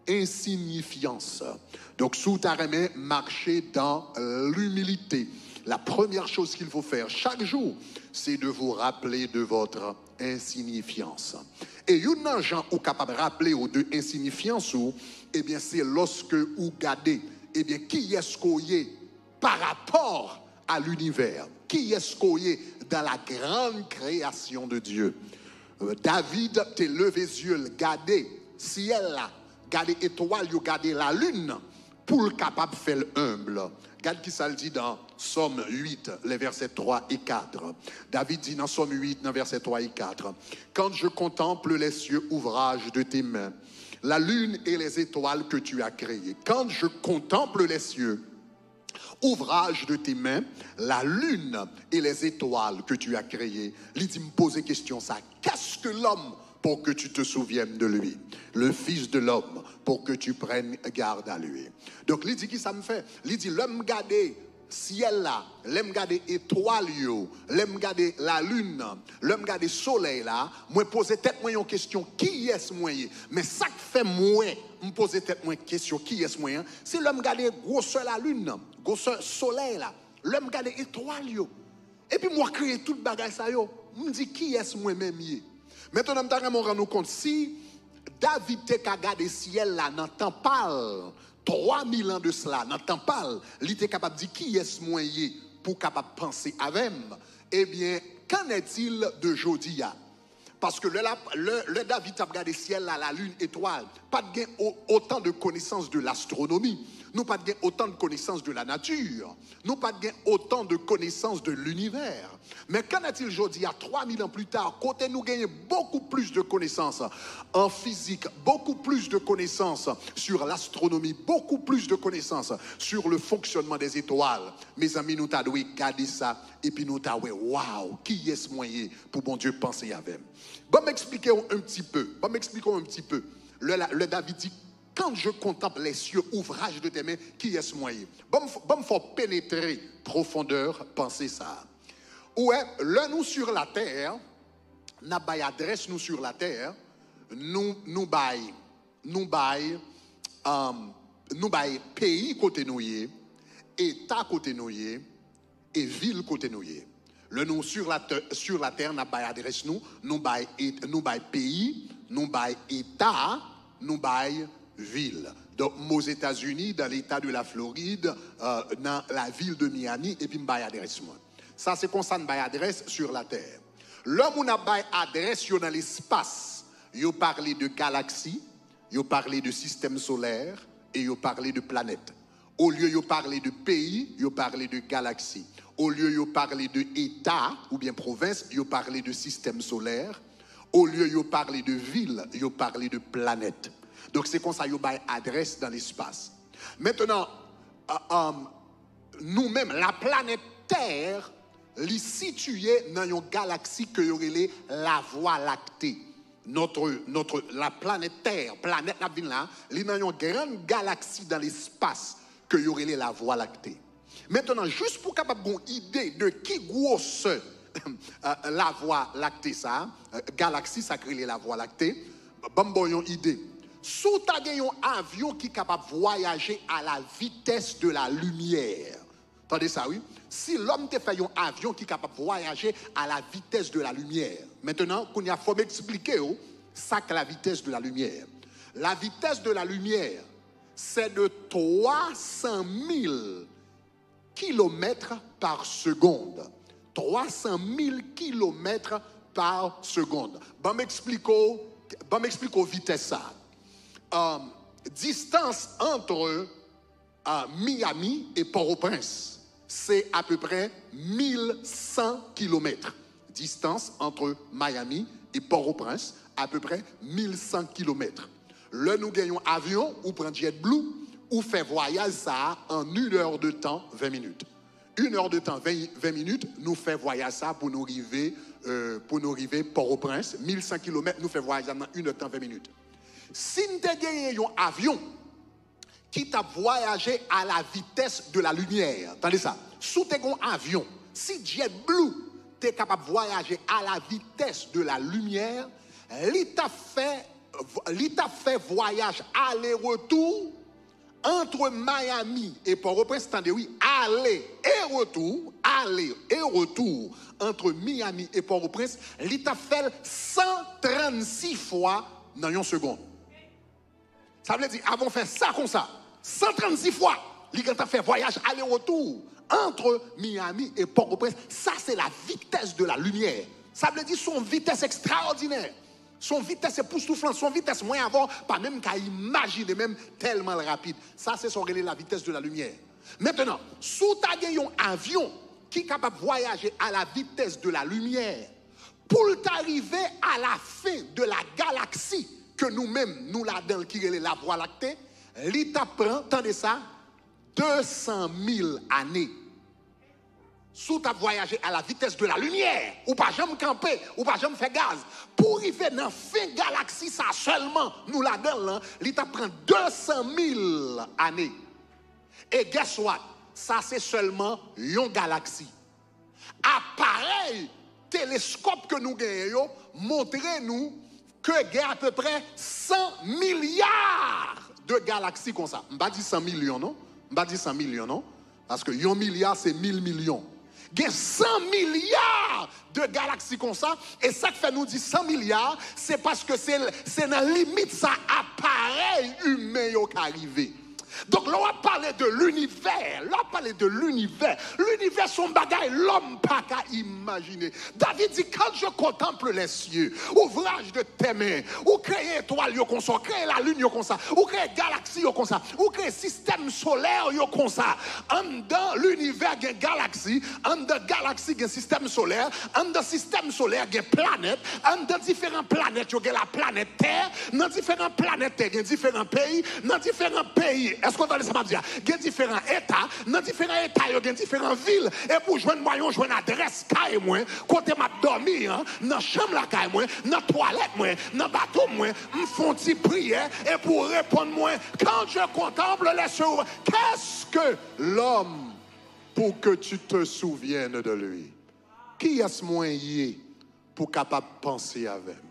insignifiance. Donk, si w ta renmen mache dans l'humilité, la première chose qu'il faut faire chaque jour, c'est de vous rappeler de votre insignifiance. E youn nan jan ou kapab raple w de ensinyifyans ou, ebyen, se lòske ou gade, ebyen, kiyès ke w ye pa rapò a linivè. Kiyès ke w ye dans la grande création de Dieu? David te leve zye l, gade syèl la, gade etwal yo, gade lalin nan, pou l kapab fè l enb. Gad kisa l di dans Somme huit, les versets trois et quatre. David di nan Sòm uit, nan vèsè twa e kat, quand je contemple les cieux, ouvrage de tes mains, la lune et les étoiles que tu as créées. Quand je contemple les cieux, Ouvrage de tes mains, la lune et les étoiles que tu as créées. Li di, m poze kesyon sa, qu'est-ce que l'homme pour que tu te souviennes de lui? Le fils de l'homme pour que tu prennes garde à lui. Donk, li di, ki sa m fè? Li di, lè m gade syèl la, lè m gade etwal yo, lè m gade lalin nan, lè m gade solèy la, mwen poze tèt mwen yon kesyon, kiyès mwen ye? Men sa k fè m wè m poze tèt mwen kesyon, kiyès mwen an, se lè m gade gwosè lalin nan, gwosè solèy la, lè m gade etwal yo. Epi m wè kreye tout bagay sa yo, m di, kiyès mwen menm ye? Mentnan, m ta renmen w rann ou kont, si David te ka gade syèl la nan tan pa l, twa mil an de sela, nan tan pa l, li te kapab di, kiyès mwen ye pou w kapab panse avè m? Ebyen, qu'en est-il de jodi a? Paske lè, la, lè, lè David t ap gade syèl la, lalin, etwal, pa t gen o- autant de connaissances de l'astronomie. Nou pa t gen autant de connaissances de la nature. Nou pa t gen autant de connaissances de l'univers. Men qu'en est-il jodi a, twa mil an pli ta, kote nou genyen beaucoup plus de connaissances en physique, beaucoup plus de connaissances sur l'astronomie, beaucoup plus de connaissances sur le fonctionnement des étoiles. Mezanmi, nou ta dwe gade sa, epi nou ta wè, waw, kiyès mwen ye pou Bondye panse avè m? Ban m eksplike w un petit peu. Ban m eksplike w un petit peu. Lè, la- lè David di, quand je contemple les cieux, ouvrage de tes mains, kiyès mwen ye? Ban m f- ban m fè w penetre pwofondè panse sa a. Ou wè, lè nou sur la terre, n ap bay adrès nou sur la terre, nou, nou bay, nou bay, um, nou bay peyi kote nou ye, eta kote nou ye, e vil kote nou ye. Lè nou sur la, te- sur la terre, n ap bay adrès nou, nou bay, et- nou bay peyi, nou bay eta, nou bay vil. Donk, m Ozetazini, dans l'état de la Floride, euh, dans la ville de Miami, epi m bay adrès mwen. Sa se konsa n bay adrès sur la terre. Lè moun ap bay adrès yo nan lespas, yo pale de galaksi, yo pale de sistèm solè, e yo pale de planèt. Olye yo pale de peyi, yo pale de galaksi. Olye yo pale de eta oubyen pwovens, yo pale de sistèm solè. Olye yo pale de vil, yo pale de planèt. Donk, se konsa yo bay adrès nan lespas. Mentnan, a- um, nou menm, laplanèt Tè, li sitiye nan yon galaksi ke yo rele Lavwa Lakte. Notre, notre, la planète Terre, planèt n ap vin la, li nan yon grann galaksi dan lespas ke yo rele Lavwa Lakte. Mentnan, jis pou w kapab gen yon ide de ki gwosè Lavwa Lakte sa, galaksi sa k rele Lavwa Lakte, ban m ba w yon ide. Si w ta gen yon avyon ki kapab vwayaje à la vitesse de la lumière, tande sa wi, si lòm te fè yon avyon ki kapab vwayaje à la vitesse de la lumière. Mentnan, kounye a, fò m eksplike w sa k la vitesse de la lumière. La vitesse de la lumière, c'est de trois cent mille kilomètres par seconde. Trois cent mille kilomètres par seconde. Ban m eksplike w, ban m eksplike w vitès sa. Euh, distance entre à Miami et Port-au-Prince, c'est à peu près mille cent kilomètres. Distance entre Miami et Port-au-Prince, à peu près mille cent kilomètres. Lè nou gen yon avyon, ou pran JetBlue, ou fè vwayaj sa a en une heure de temps, vingt minutes. Une heure de temps, vingt, vingt minutes, nou fè vwayaj sa a pou nou rive, euh, pou nou rive Port-au-Prince, mil san kilomèt, nou fè vwayaj sa a nan une heure de temps, vingt minutes. Si n te genyen yon avyon ki t ap vwayaje à la vitesse de la lumière. Tande sa. Si w te gen yon avyon, si JetBlue te kapab vwayaje à la vitesse de la lumière, li t ap fè, li t ap fè vwayaj ale retou entre Miami et Port-au-Prince, tande wi, aller et retour, aller et retour entre Miami et Port-au-Prince, li t ap fè l san trannsis fwa nan yon segonn. Sa vle di, avan w fè sa konsa, san trannsis fwa, li gentan fè vwayaj ale retou entre Miami et Port-au-Prince. Sa se la vitesse de la lumière. Sa vle di, se yon vitès ekstraòdinè. Se yon vitès epoustouflan, se yon vitès mwen avè w pa menm ka imajine menm, tèlman l rapid. Sa se sa w rele la vitesse de la lumière. Mentnan, si w ta gen yon avyon ki kapab vwayaje à la vitesse de la lumière, pou l ta rive à la fin de la galaksi ke nou menm nou ladan l ki rele Lavwa Lakte, li t ap pran, tande sa, de san mil ane. Si w t ap vwayaje à la vitesse de la lumière, ou pa janm kanpe, ou pa janm fè gaz, pou w rive nan fen galaksi sa sèlman nou ladan l lan, li t ap pran de san mil ane. E guess what? Sa se sèlman yon galaksi. Aparèy teleskòp ke nou genyen yo montre nou ke gen apeprè san milya de galaksi konsa. M pa di san milyon, non. M pa di san milyon, non. Paske yon milya se mil milyon. Gen san milya de galaksi konsa, e sa k fè nou di san milya, se paske se, se nan limit sa aparèy imen yo ka rive. Donk, lè w ap pale de linivè, lè w ap pale de linivè, linivè se yon bagay lòm pa ka imajine. David di, quand je contemple les cieux, ouvrage de tes mains, ou kreye etwal yo konsa, ou kreye lalin yo konsa, ou kreye galaksi yo konsa, ou kreye sistèm solè yo konsa. Anndan linivè gen galaksi, anndan galaksi gen sistèm solè, anndan sistèm solè gen planèt, anndan diferan planèt yo gen laplanèt tè, nan diferan planèt tè gen diferan peyi, nan diferan peyi, èske w tande sa m ap di a? Gen diferan eta, nan diferan eta yo gen diferan vil, epi w jwenn mwayen w jwenn adrès kay mwen, kote m ap dòmi an, nan chanm lakay mwen, nan twalèt mwen, nan bathroom mwen, m fè yon ti priyè, epi w reponn mwen, quand je contemple les cieux, qu'est-ce que l'homme pour que tu te souviennes de lui? Kiyès mwen ye pou w kapab panse avè m?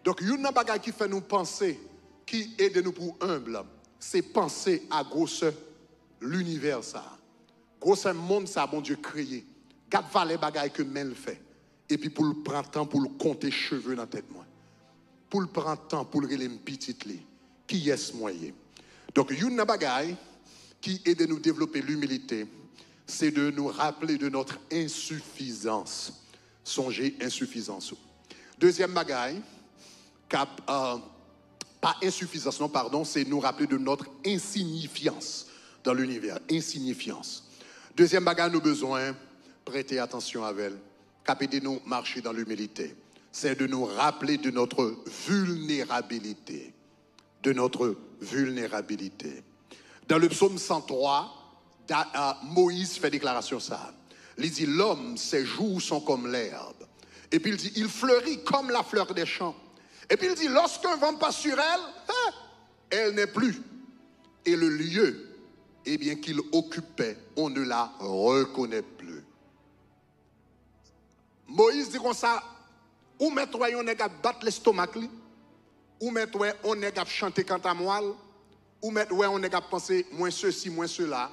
Donk, youn nan bagay ki fè nou panse, ki ede nou pou enb, se panse a gwosè linivè sa a. Gwosè mond sa a Bondye kreye. Gad valè bagay ke men l fè. Epi pou l pran tan pou l konte cheve nan tèt mwen. Pou l pran tan pou l rele m pitit li. Kiyès mwen ye? Donk, youn nan bagay ki ede nou devlope limilite, se de nou raple de notre insuffisance. Sonje ensifizans ou. Dezyèm bagay, k ap, euh, pa ensifizans, non, padon, se nou raple de notre insignifiance dans l'univers. Insignifyans. Dezyèm bagay nou bezwen prete atansyon avè l, k ap ede nou mache dans l'humilité, c'est de nous rappeler de notre vulnérabilité. De notre vulnérabilité. Dans le psaume cent trois, Da-, euh, Moïse fè deklarasyon sa a. Li di, l'homme, ses jours sont comme l'herbe. Epi l di, il fleurit comme la fleur des champs. Epi l di, lorsqu'un vent passe sur elle, hein, elle n'est plus. Et le lieu, eh bien, qu'il occupait, on ne la reconnaît plus. Moyiz di konsa, ou mèt wè yon nèg ap bat lestomak li, ou mèt wè yon nèg ap chante kantamwal, ou mèt wè yon nèg ap panse, mwen sesi, mwen sela.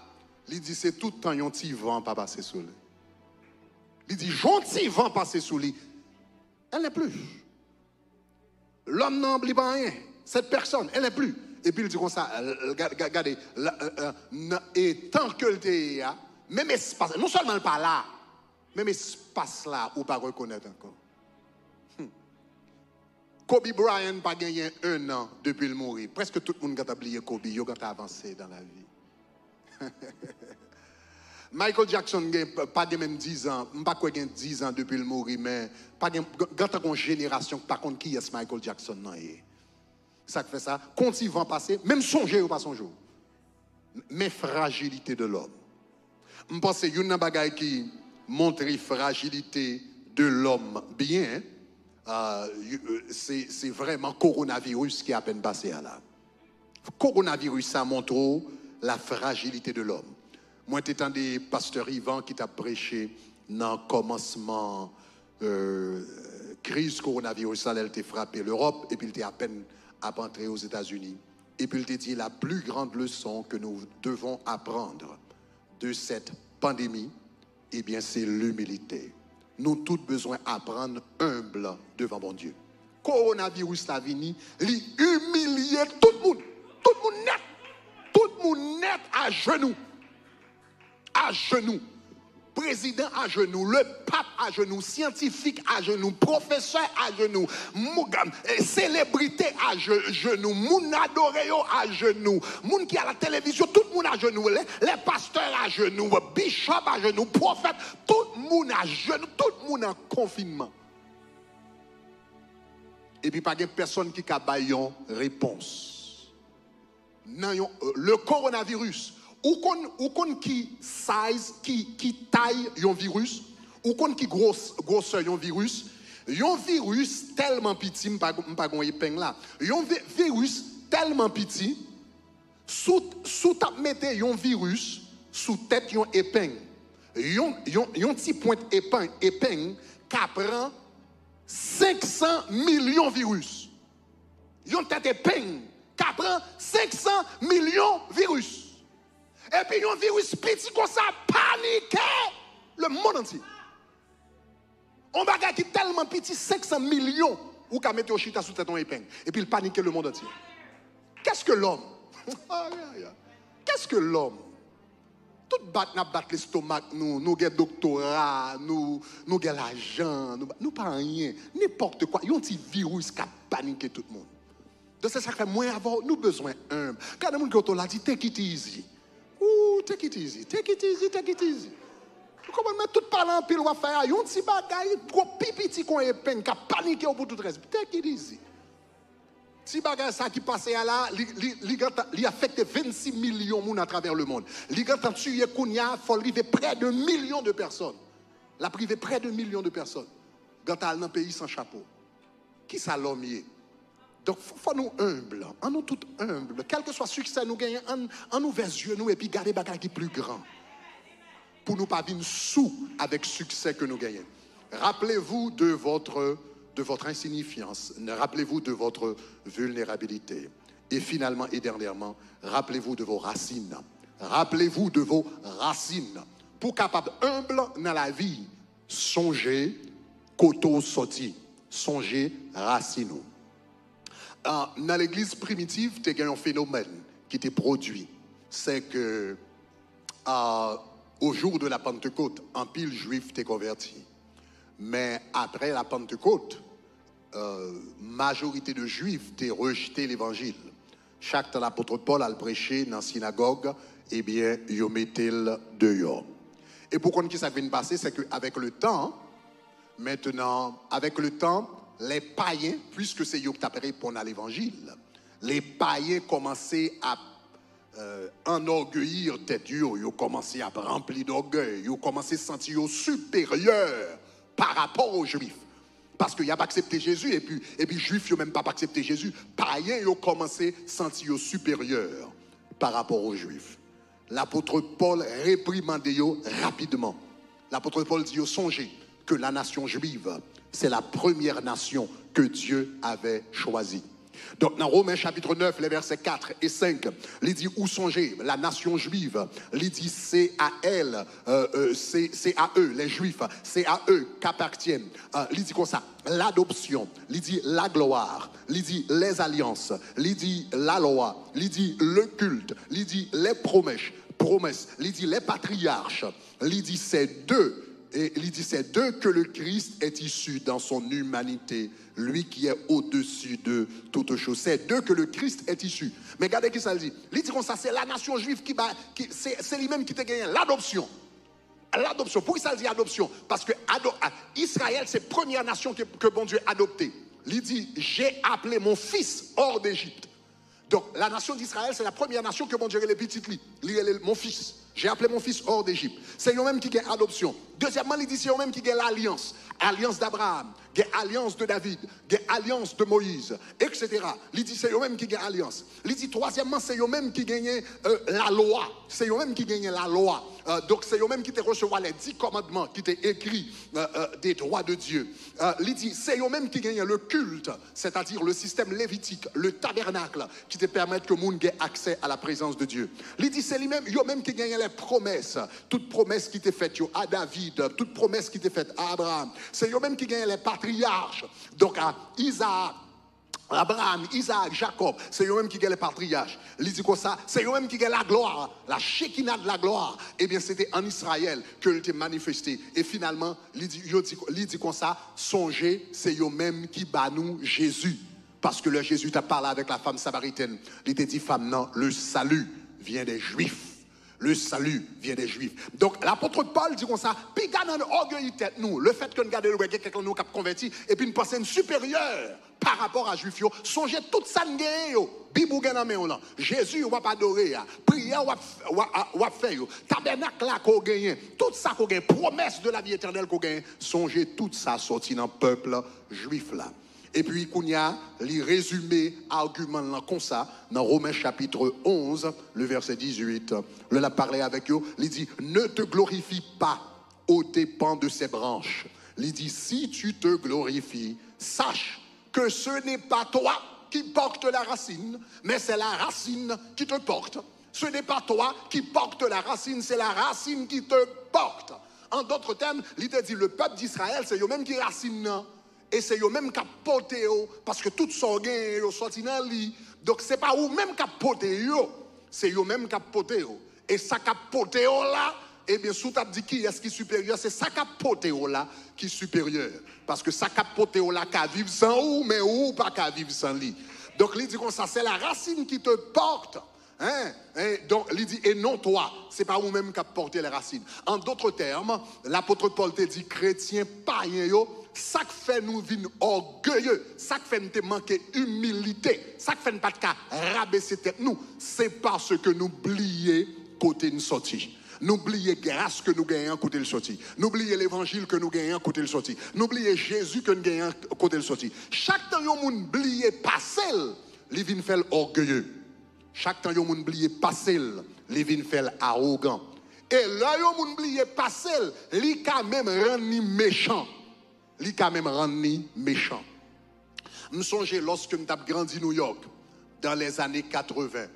Li di, se tout tan yon ti van pa pase sou li. Li di, jan yon ti van pase sou li, elle n'est plus. Lòm nan li pa anyen. Cette personne, elle n'est plus. Epi l di konsa, l, l, gad, gad, gade, la, euh, euh, nan etan ke l te ye a, menm espas, non sèlman l pa la, menm espas la ou pa rekonèt ankò. Hmm. Kobe Bryant pa genyen en an depi l mouri. Prèske tout moun gentan bliye Kobe, yo gentan avanse dans la vie. Michael Jackson gen, pa gen menm diz an, m pa kwè gen diz an depi l mouri, men pa gen, gentan gon jenerasyon ki pa konn kiyès Michael Jackson nan ye. Sa k fè sa, kon ti van pase, menm sonje yo pa sonje w. Men frajilite de lòm. M panse youn nan bagay ki montre frajilite de lòm byen, ah, y-, euh, se, se vrèman kowonaviris ki apèn pase a la. Kowonaviris sa montre w la frajilite de lòm. Mwen te tande pastè Ivan ki t ap preche nan kòmansman, euh, kriz kowonaviris la, lè l te frape Lewòp, epi l te apèn ap antre Ozetazini. Epi l te di, la plus grande leçon que nous devons apprendre de cette pandémie, eh bien, c'est l'humilité. Nou tout bezwen aprann enb devan Bondye. Kowonaviris la vini, li imilye tout moun. Tout moun nèt. Tout moun nèt ajenou. Ajenou. Prezidan ajenou, le pap ajenou, syantifik ajenou, pwofesè ajenou, mou-, eh, selebrite aje-, jenou, moun adore yo ajenou, moun ki a la televizyon, tout moun ajenou, lè, lè pastè ajenou, bishop ajenou, pwofèt, tout moun ajenou, tout moun an konfinman. Epi pa gen pèsonn ki ka bay yon repons. Nan yon, euh, le coronavirus, Ou konn, ou konn ki size, ki, ki tay yon viris? Ou konn ki gros, gwosè yon viris? Yon viris tèlman piti, m pa, m pa gon epeng la. Yon vi- viris tèlman piti, si w t ap mete yon viris sou tèt yon epeng, yon, yon, yon ti pwent epeng, epeng ka pran senk san milyon viris. Yon tèt epeng ka pran senk san milyon viris. Epi yon viris piti konsa panike lemonn antye. Yon bagay ki tèlman piti, senk san milyon, ou ka mete yo chita sou tèt yon epeng. Epi l panike lemonn antye. Qu'est-ce que l'homme? Qu'est-ce que l'homme? Tout bat n ap bat lestomak nou, nou gen doktora, nou, nou gen lajan, nou, nou pa anyen. Nenpòt kwa, yon ti viris k ap panike tout moun. Donk se sa k fè mwen avè w, nou bezwen enb. Gade moun ki oto la, di, take it easy. Ooh, take it easy, take it easy, take it easy. Ou konprann, men tout pale anpil w ap fè a, yon ti bagay, gwo pi piti kon epeng, k ap panike w pou tout rès. Take it easy. Ti bagay sa ki pase a la, li, li, li, gentan, li afekte vennsis milyon moun atravè lemonn. Li gentan tiye kounye a, fò l rive prè de milyon de pèsòn. L ap rive prè de milyon de pèsòn. Gentan al nan peyi san chapo. Kisa lòm ye? Donk, fò, fò nou enb. An nou tout enb. Kèlkeswa siksè nou genyen, an, an nou ouvè zye nou epi gade bagay ki pli gran. Pou nou pa vin sou avèk siksè ke nou genyen. Rappelez-vous de votre, de votre insignifiance. Rappelez-vous de votre vulnérabilité. Et finalement et dernièrement, rappelez-vous de vos racines. Rappelez-vous de vos racines. Pou w kapab enb nan lavi, sonje kote w sòti. Sonje rasin ou. Ah, nan legliz primitiv, te gen yon fenomèn ki te pwodui. Se ke, ah, au jour de la Pentecôte, anpil Jwif te konvèti. Men apre la Pentecôte, euh, majorite de Jwif te rejte levanjil. Chak tan lapot Pòl al preche nan sinagòg, ebyen, yo mete l deyò. E pou konn kisa k vin pase, se ke avèk le tan, maintenant, avec le temps, les païens, puisque c'est yo ki t ap réponn à l'évangile, les païens kòmanse ap, euh, anorgueillir tèt yo, yo kòmanse ap ranpli dògèy, yo kòmanse santi yo siperyè pa rapò o Jwif. Paske y ap aksepte Jezi, epi, epi Jwif yo menm p ap aksepte Jezi. Payen yo kòmanse santi yo siperyè pa rapò o Jwif. Lapot Pòl reprimande yo rapidman. Lapot Pòl di yo, songez que la nation juive, c'est la première nation que Dieu avait choisie. Donk, nan Romen chapit nèf, lè vèsè kat e senk, li di, ou sonje, la nation juive, li di, c'est à elle, euh, euh, c'est, c'est à eux, les Juifs, c'est à eux qu'appartiennent, euh, li di konsa, l'adoption, li di la gloire, li di les alliances, li di la loi, li di le culte, li di les promesses, promesses, li di les patriarches, li di c'est d'eux, et li di c'est d'eux que le Christ est issu dans son humanité, lui qui est au-dessus de toutes choses. C'est d'eux que le Christ est issu. Men gade kisa l di. Li di konsa, se la nation juive ki ba, ki, se, se li menm ki te genyen ladopsyon. Ladopsyon. Poukisa l di adopsyon? Paske ado, a, Israël se premyè nasyon ke, ke Bondye adopte. Li di, j'ai appelé mon fils hors d'Égypte. Donk, la nation d'Israël, se la premyè nasyon ke Bondye rele pitit li. Li rele l mon fils. J'ai appelé mon fils hors d'Égypte. Se yo menm ki gen adopsyon. Dezyèmman, li di se yo menm ki gen lalyans. Alyans d'Abraham, gen alyans de David, gen alyans de Moïse, et cetera. Li di se yo menm ki gen alyans. Li di twazyèmman, se yo menm ki genyen, euh, lalwa. Se yo menm ki genyen lalwa. Euh, donk, se yo menm ki te resevwa les dix commandements ki te ekri, euh, euh, des droits de Dieu. Euh, li di, se yo menm ki genyen le culte, c'est-à-dire le système lévitique, le tabernacle, ki te pèmèt ke moun gen aksè à la présence de Dieu. Li di, se li menm, yo menm ki genyen les promesses, tout pwomès ki te fèt yo a David, tout pwomès ki te fèt a Abraham. Se yo menm ki genyen les patriarches, donk a Isaac, Abraham, Isaac, Jacob, se yo menm ki gen les patriarches. Li di konsa, se yo menm ki gen la gloire, la Shekinah de la gloire. Ebyen, se te an Israël ke l te manifeste. E finalman, li di, yo di, li di konsa, sonje, se yo menm ki ba nou Jezi. Paske lè Jezi t ap pale avèk la femme samaritaine, li te di fanm nan, le salut vient des Juifs. Le salut vient des Juifs. Donk, lapot Pòl di konsa, piga nan ògèy tèt nou, le fait que n gade l, wè gen kèk nan nou k ap konvèti, epi n panse n siperyè Parapò a Jwif yo, sonje tout sa n genyen yo. Bib ou gen nan men w lan, Jezi w ap adore a, priyè w ap, w ap, w ap fè yo, tabènak la ke w genyen, tout sa ke w genyen, promès de la vie éternelle ke w genyen, sonje tout sa sòti nan pèp jwif la. Epi kounye a, li rezime agiman l lan konsa nan Romen chapit onz, le vèsè dizuit. Lè l ap pale avèk yo, li di, Ne te glorifie pas aux dépens de ses branches. Li di, Si tu te glorifies, sache que ce n'est pas toi qui porte la racine, mais c'est la racine qui te porte. Ce n'est pas toi qui porte la racine, c'est la racine qui te porte. En d'autres termes, li te di, le pèp d'Israël, se yo menm ki rasin nan. E se yo menm k ap pote yo, paske tout sa w genyen yo sòti nan li. Donk, se pa ou menm k ap pote yo, se yo menm k ap pote yo. E sa k ap pote yo la, ebyen, si w t ap di kiyès ki siperyè, se sa k ap pote yo la ki siperyè. Paske sa k ap pote yo la ka viv san ou, men ou pa ka viv san li. Donk, li di konsa, c'est la racine qui te porte. Hein? Hein? Donk, li di, et non toi, se pa ou menm k ap pòte la rasin. En d'autres termes, lapot Pòl te di kretyen payen yo, sa k fè nou vin ògeye, sa k fè n te manke imilite, sa k fè n pa t ka rabese tèt nou, se paske nou bliye kote n sòti. Nou bliye gras ke nou genyen an kote l sòti. Nou bliye levanjil ke nou genyen an kote l sòti. Nou bliye Jezi ke n genyen an kote l sòti. Chak tan yon moun bliye pase l, li vin fè l ògeye. Chak tan yon moun bliye pase l, li vin fè l awogan. E lè yon moun bliye pase l, li ka menm rann li mechan. Li ka menm rann li mechan. M sonje lòske m t ap grandi New York, dans les années quatre-vingts,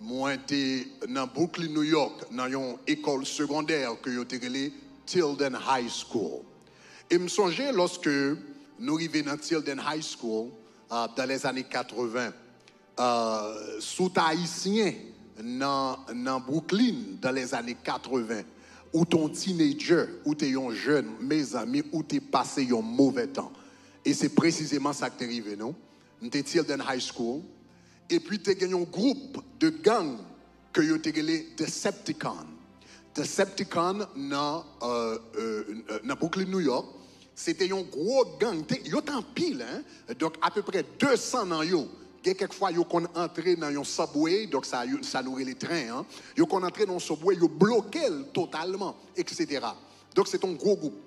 mwen te nan Brooklyn, New York, nan yon ekòl segondè ke yo te rele Tilden High School. E m sonje lòske nou rive nan Tilden High School, uh, dans les années quatre-vingts, uh, si w t ayisyen nan, nan Brooklyn dans les années quatre-vingts, ou te yon teenager, ou te yon jèn, mezanmi, ou te pase yon movè tan. E se presizeman sa k te rive nou. M te Tilden High School, epi te gen yon gwoup de gang ke yo te rele Decepticon. Decepticon nan, euh, euh, nan Brooklyn, New York, se te yon gwo gang. Te, yo te anpil, hein? Donk, apeprè de san nan yo. Gen kèk fwa, yo konn antre nan yon subway, donk sa, yo, sa nou rele tren an. Yo konn antre nan yon subway, yo bloke l totalman, etsetera. Donk, se te yon gwo gwoup.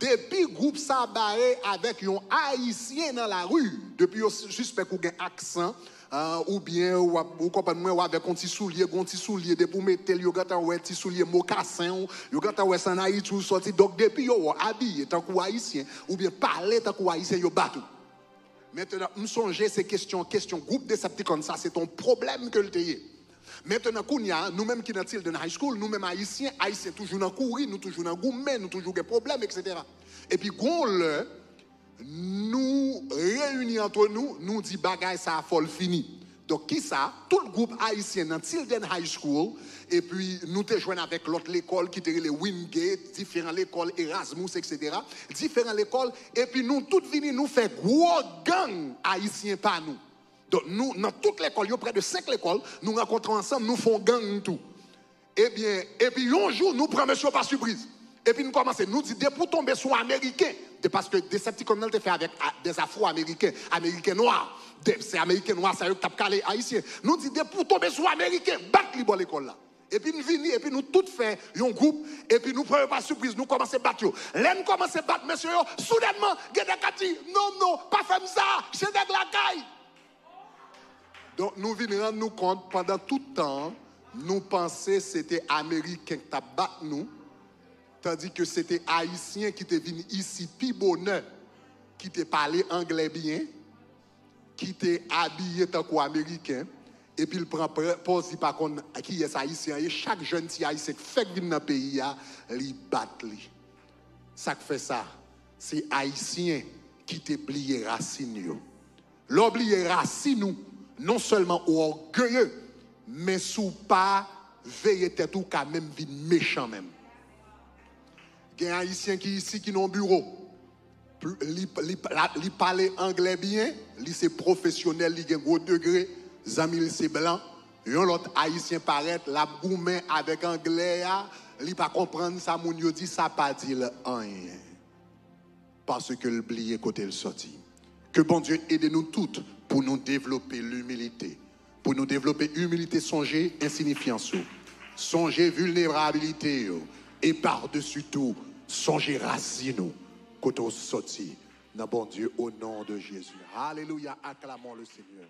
Depi gwoup sa bare avèk yon Ayisyen nan lari, depi yo sispèk ou gen aksan, ah, oubyen w ap, ou konprann mwen, w avèk yon ti soulye, gen yon ti soulye, depi w mete l, yo gentan wè ti soulye mokasen w, yo gentan wè se ann Ayiti w sòti. Donk, depi yo wè w abiye tankou Ayisyen, oubyen pale tankou Ayisyen, yo bat ou. Mentnan, m sonje se kesyon, kesyon gwoup Decepticon sa, se te yon pwoblèm ke l te ye. Mentnan, kounye a, nou menm ki nan Tilden High School, nou menm Ayisyen, Ayisyen toujou nan kouri, nou toujou nan goumen, nou toujou gen pwoblèm, etsetera. Epi, gon lè, nou reyini antre nou, nou di bagay sa a fò l fini. Donk, kisa? Tout gwoup ayisyen nan Tilden High School, epi nou te jwenn avèk lòt lekòl ki te rele Wingate, diferan lekòl Erasmus, etsetera. Diferan lekòl, epi nou tout vini, nou fè gwo gang ayisyen pa nou. Donk, nou, nan tout lekòl yo, prè de senk lekòl, nou rankontre ansanm, nou fè yon gang tou. Ebyen, epi yon jou, nou pran mesye yo pa sipriz. Epi nou kòmanse, nou di, depi w tonbe sou Ameriken, de, paske Decepticon nan te fè avèk a, des Afro-Américains, Ameriken nwa, de, se Ameriken nwa sa yo ki t ap kale Ayisyen. Nou di, depi w tonbe sou Ameriken, bat li bò lekòl la. Epi n vini, epi nou tout fè yon gwoup, epi nou pran yo pa sipriz, nou kòmanse bat yo. Lè n kòmanse bat mesye yo, soudènman, gen nèg k ap di, non, non, pa fè m sa, se nèg lakay. Donk, nou vin rann nou kont, pandan tout tan an, nou panse se te Ameriken k t ap bat nou, tandike se te Ayisyen ki te vin isi pi bonè, ki te pale anglè byen, ki te abiye tankou Ameriken, epi l pran pòz li pa konn kiyès Ayisyen an ye. Chak jèn ti Ayisyen k fèk vin nan peyi a, li bat li. Sa k fè sa? Se Ayisyen ki te bliye rasin yo. Lè w bliye rasin ou, non sèlman ou ògeye, men si w pa veye tèt ou, ou ka menm vin mechan menm. Gen Ayisyen ki isi ki nan yon biwo. Li, li, la, li pale anglè byen, li se pwofesyonèl, li gen gwo degre, zanmi l se blan. Yon lòt Ayisyen parèt, l ap goumen avèk anglè a, li pa konprann sa moun yo di, sa pa di l anyen. Paske l bliye kote l sòti. Ke Bondye ede nou tout pou nou devlope limilite. Pou nou devlope imilite, sonje ensinifyans ou. Sonje vilnerabilite yo. E padesi tou, sonje rasin ou. Kote w soti nan Bondye, au nom de Jésus. Alléluia, acclamons le Seigneur.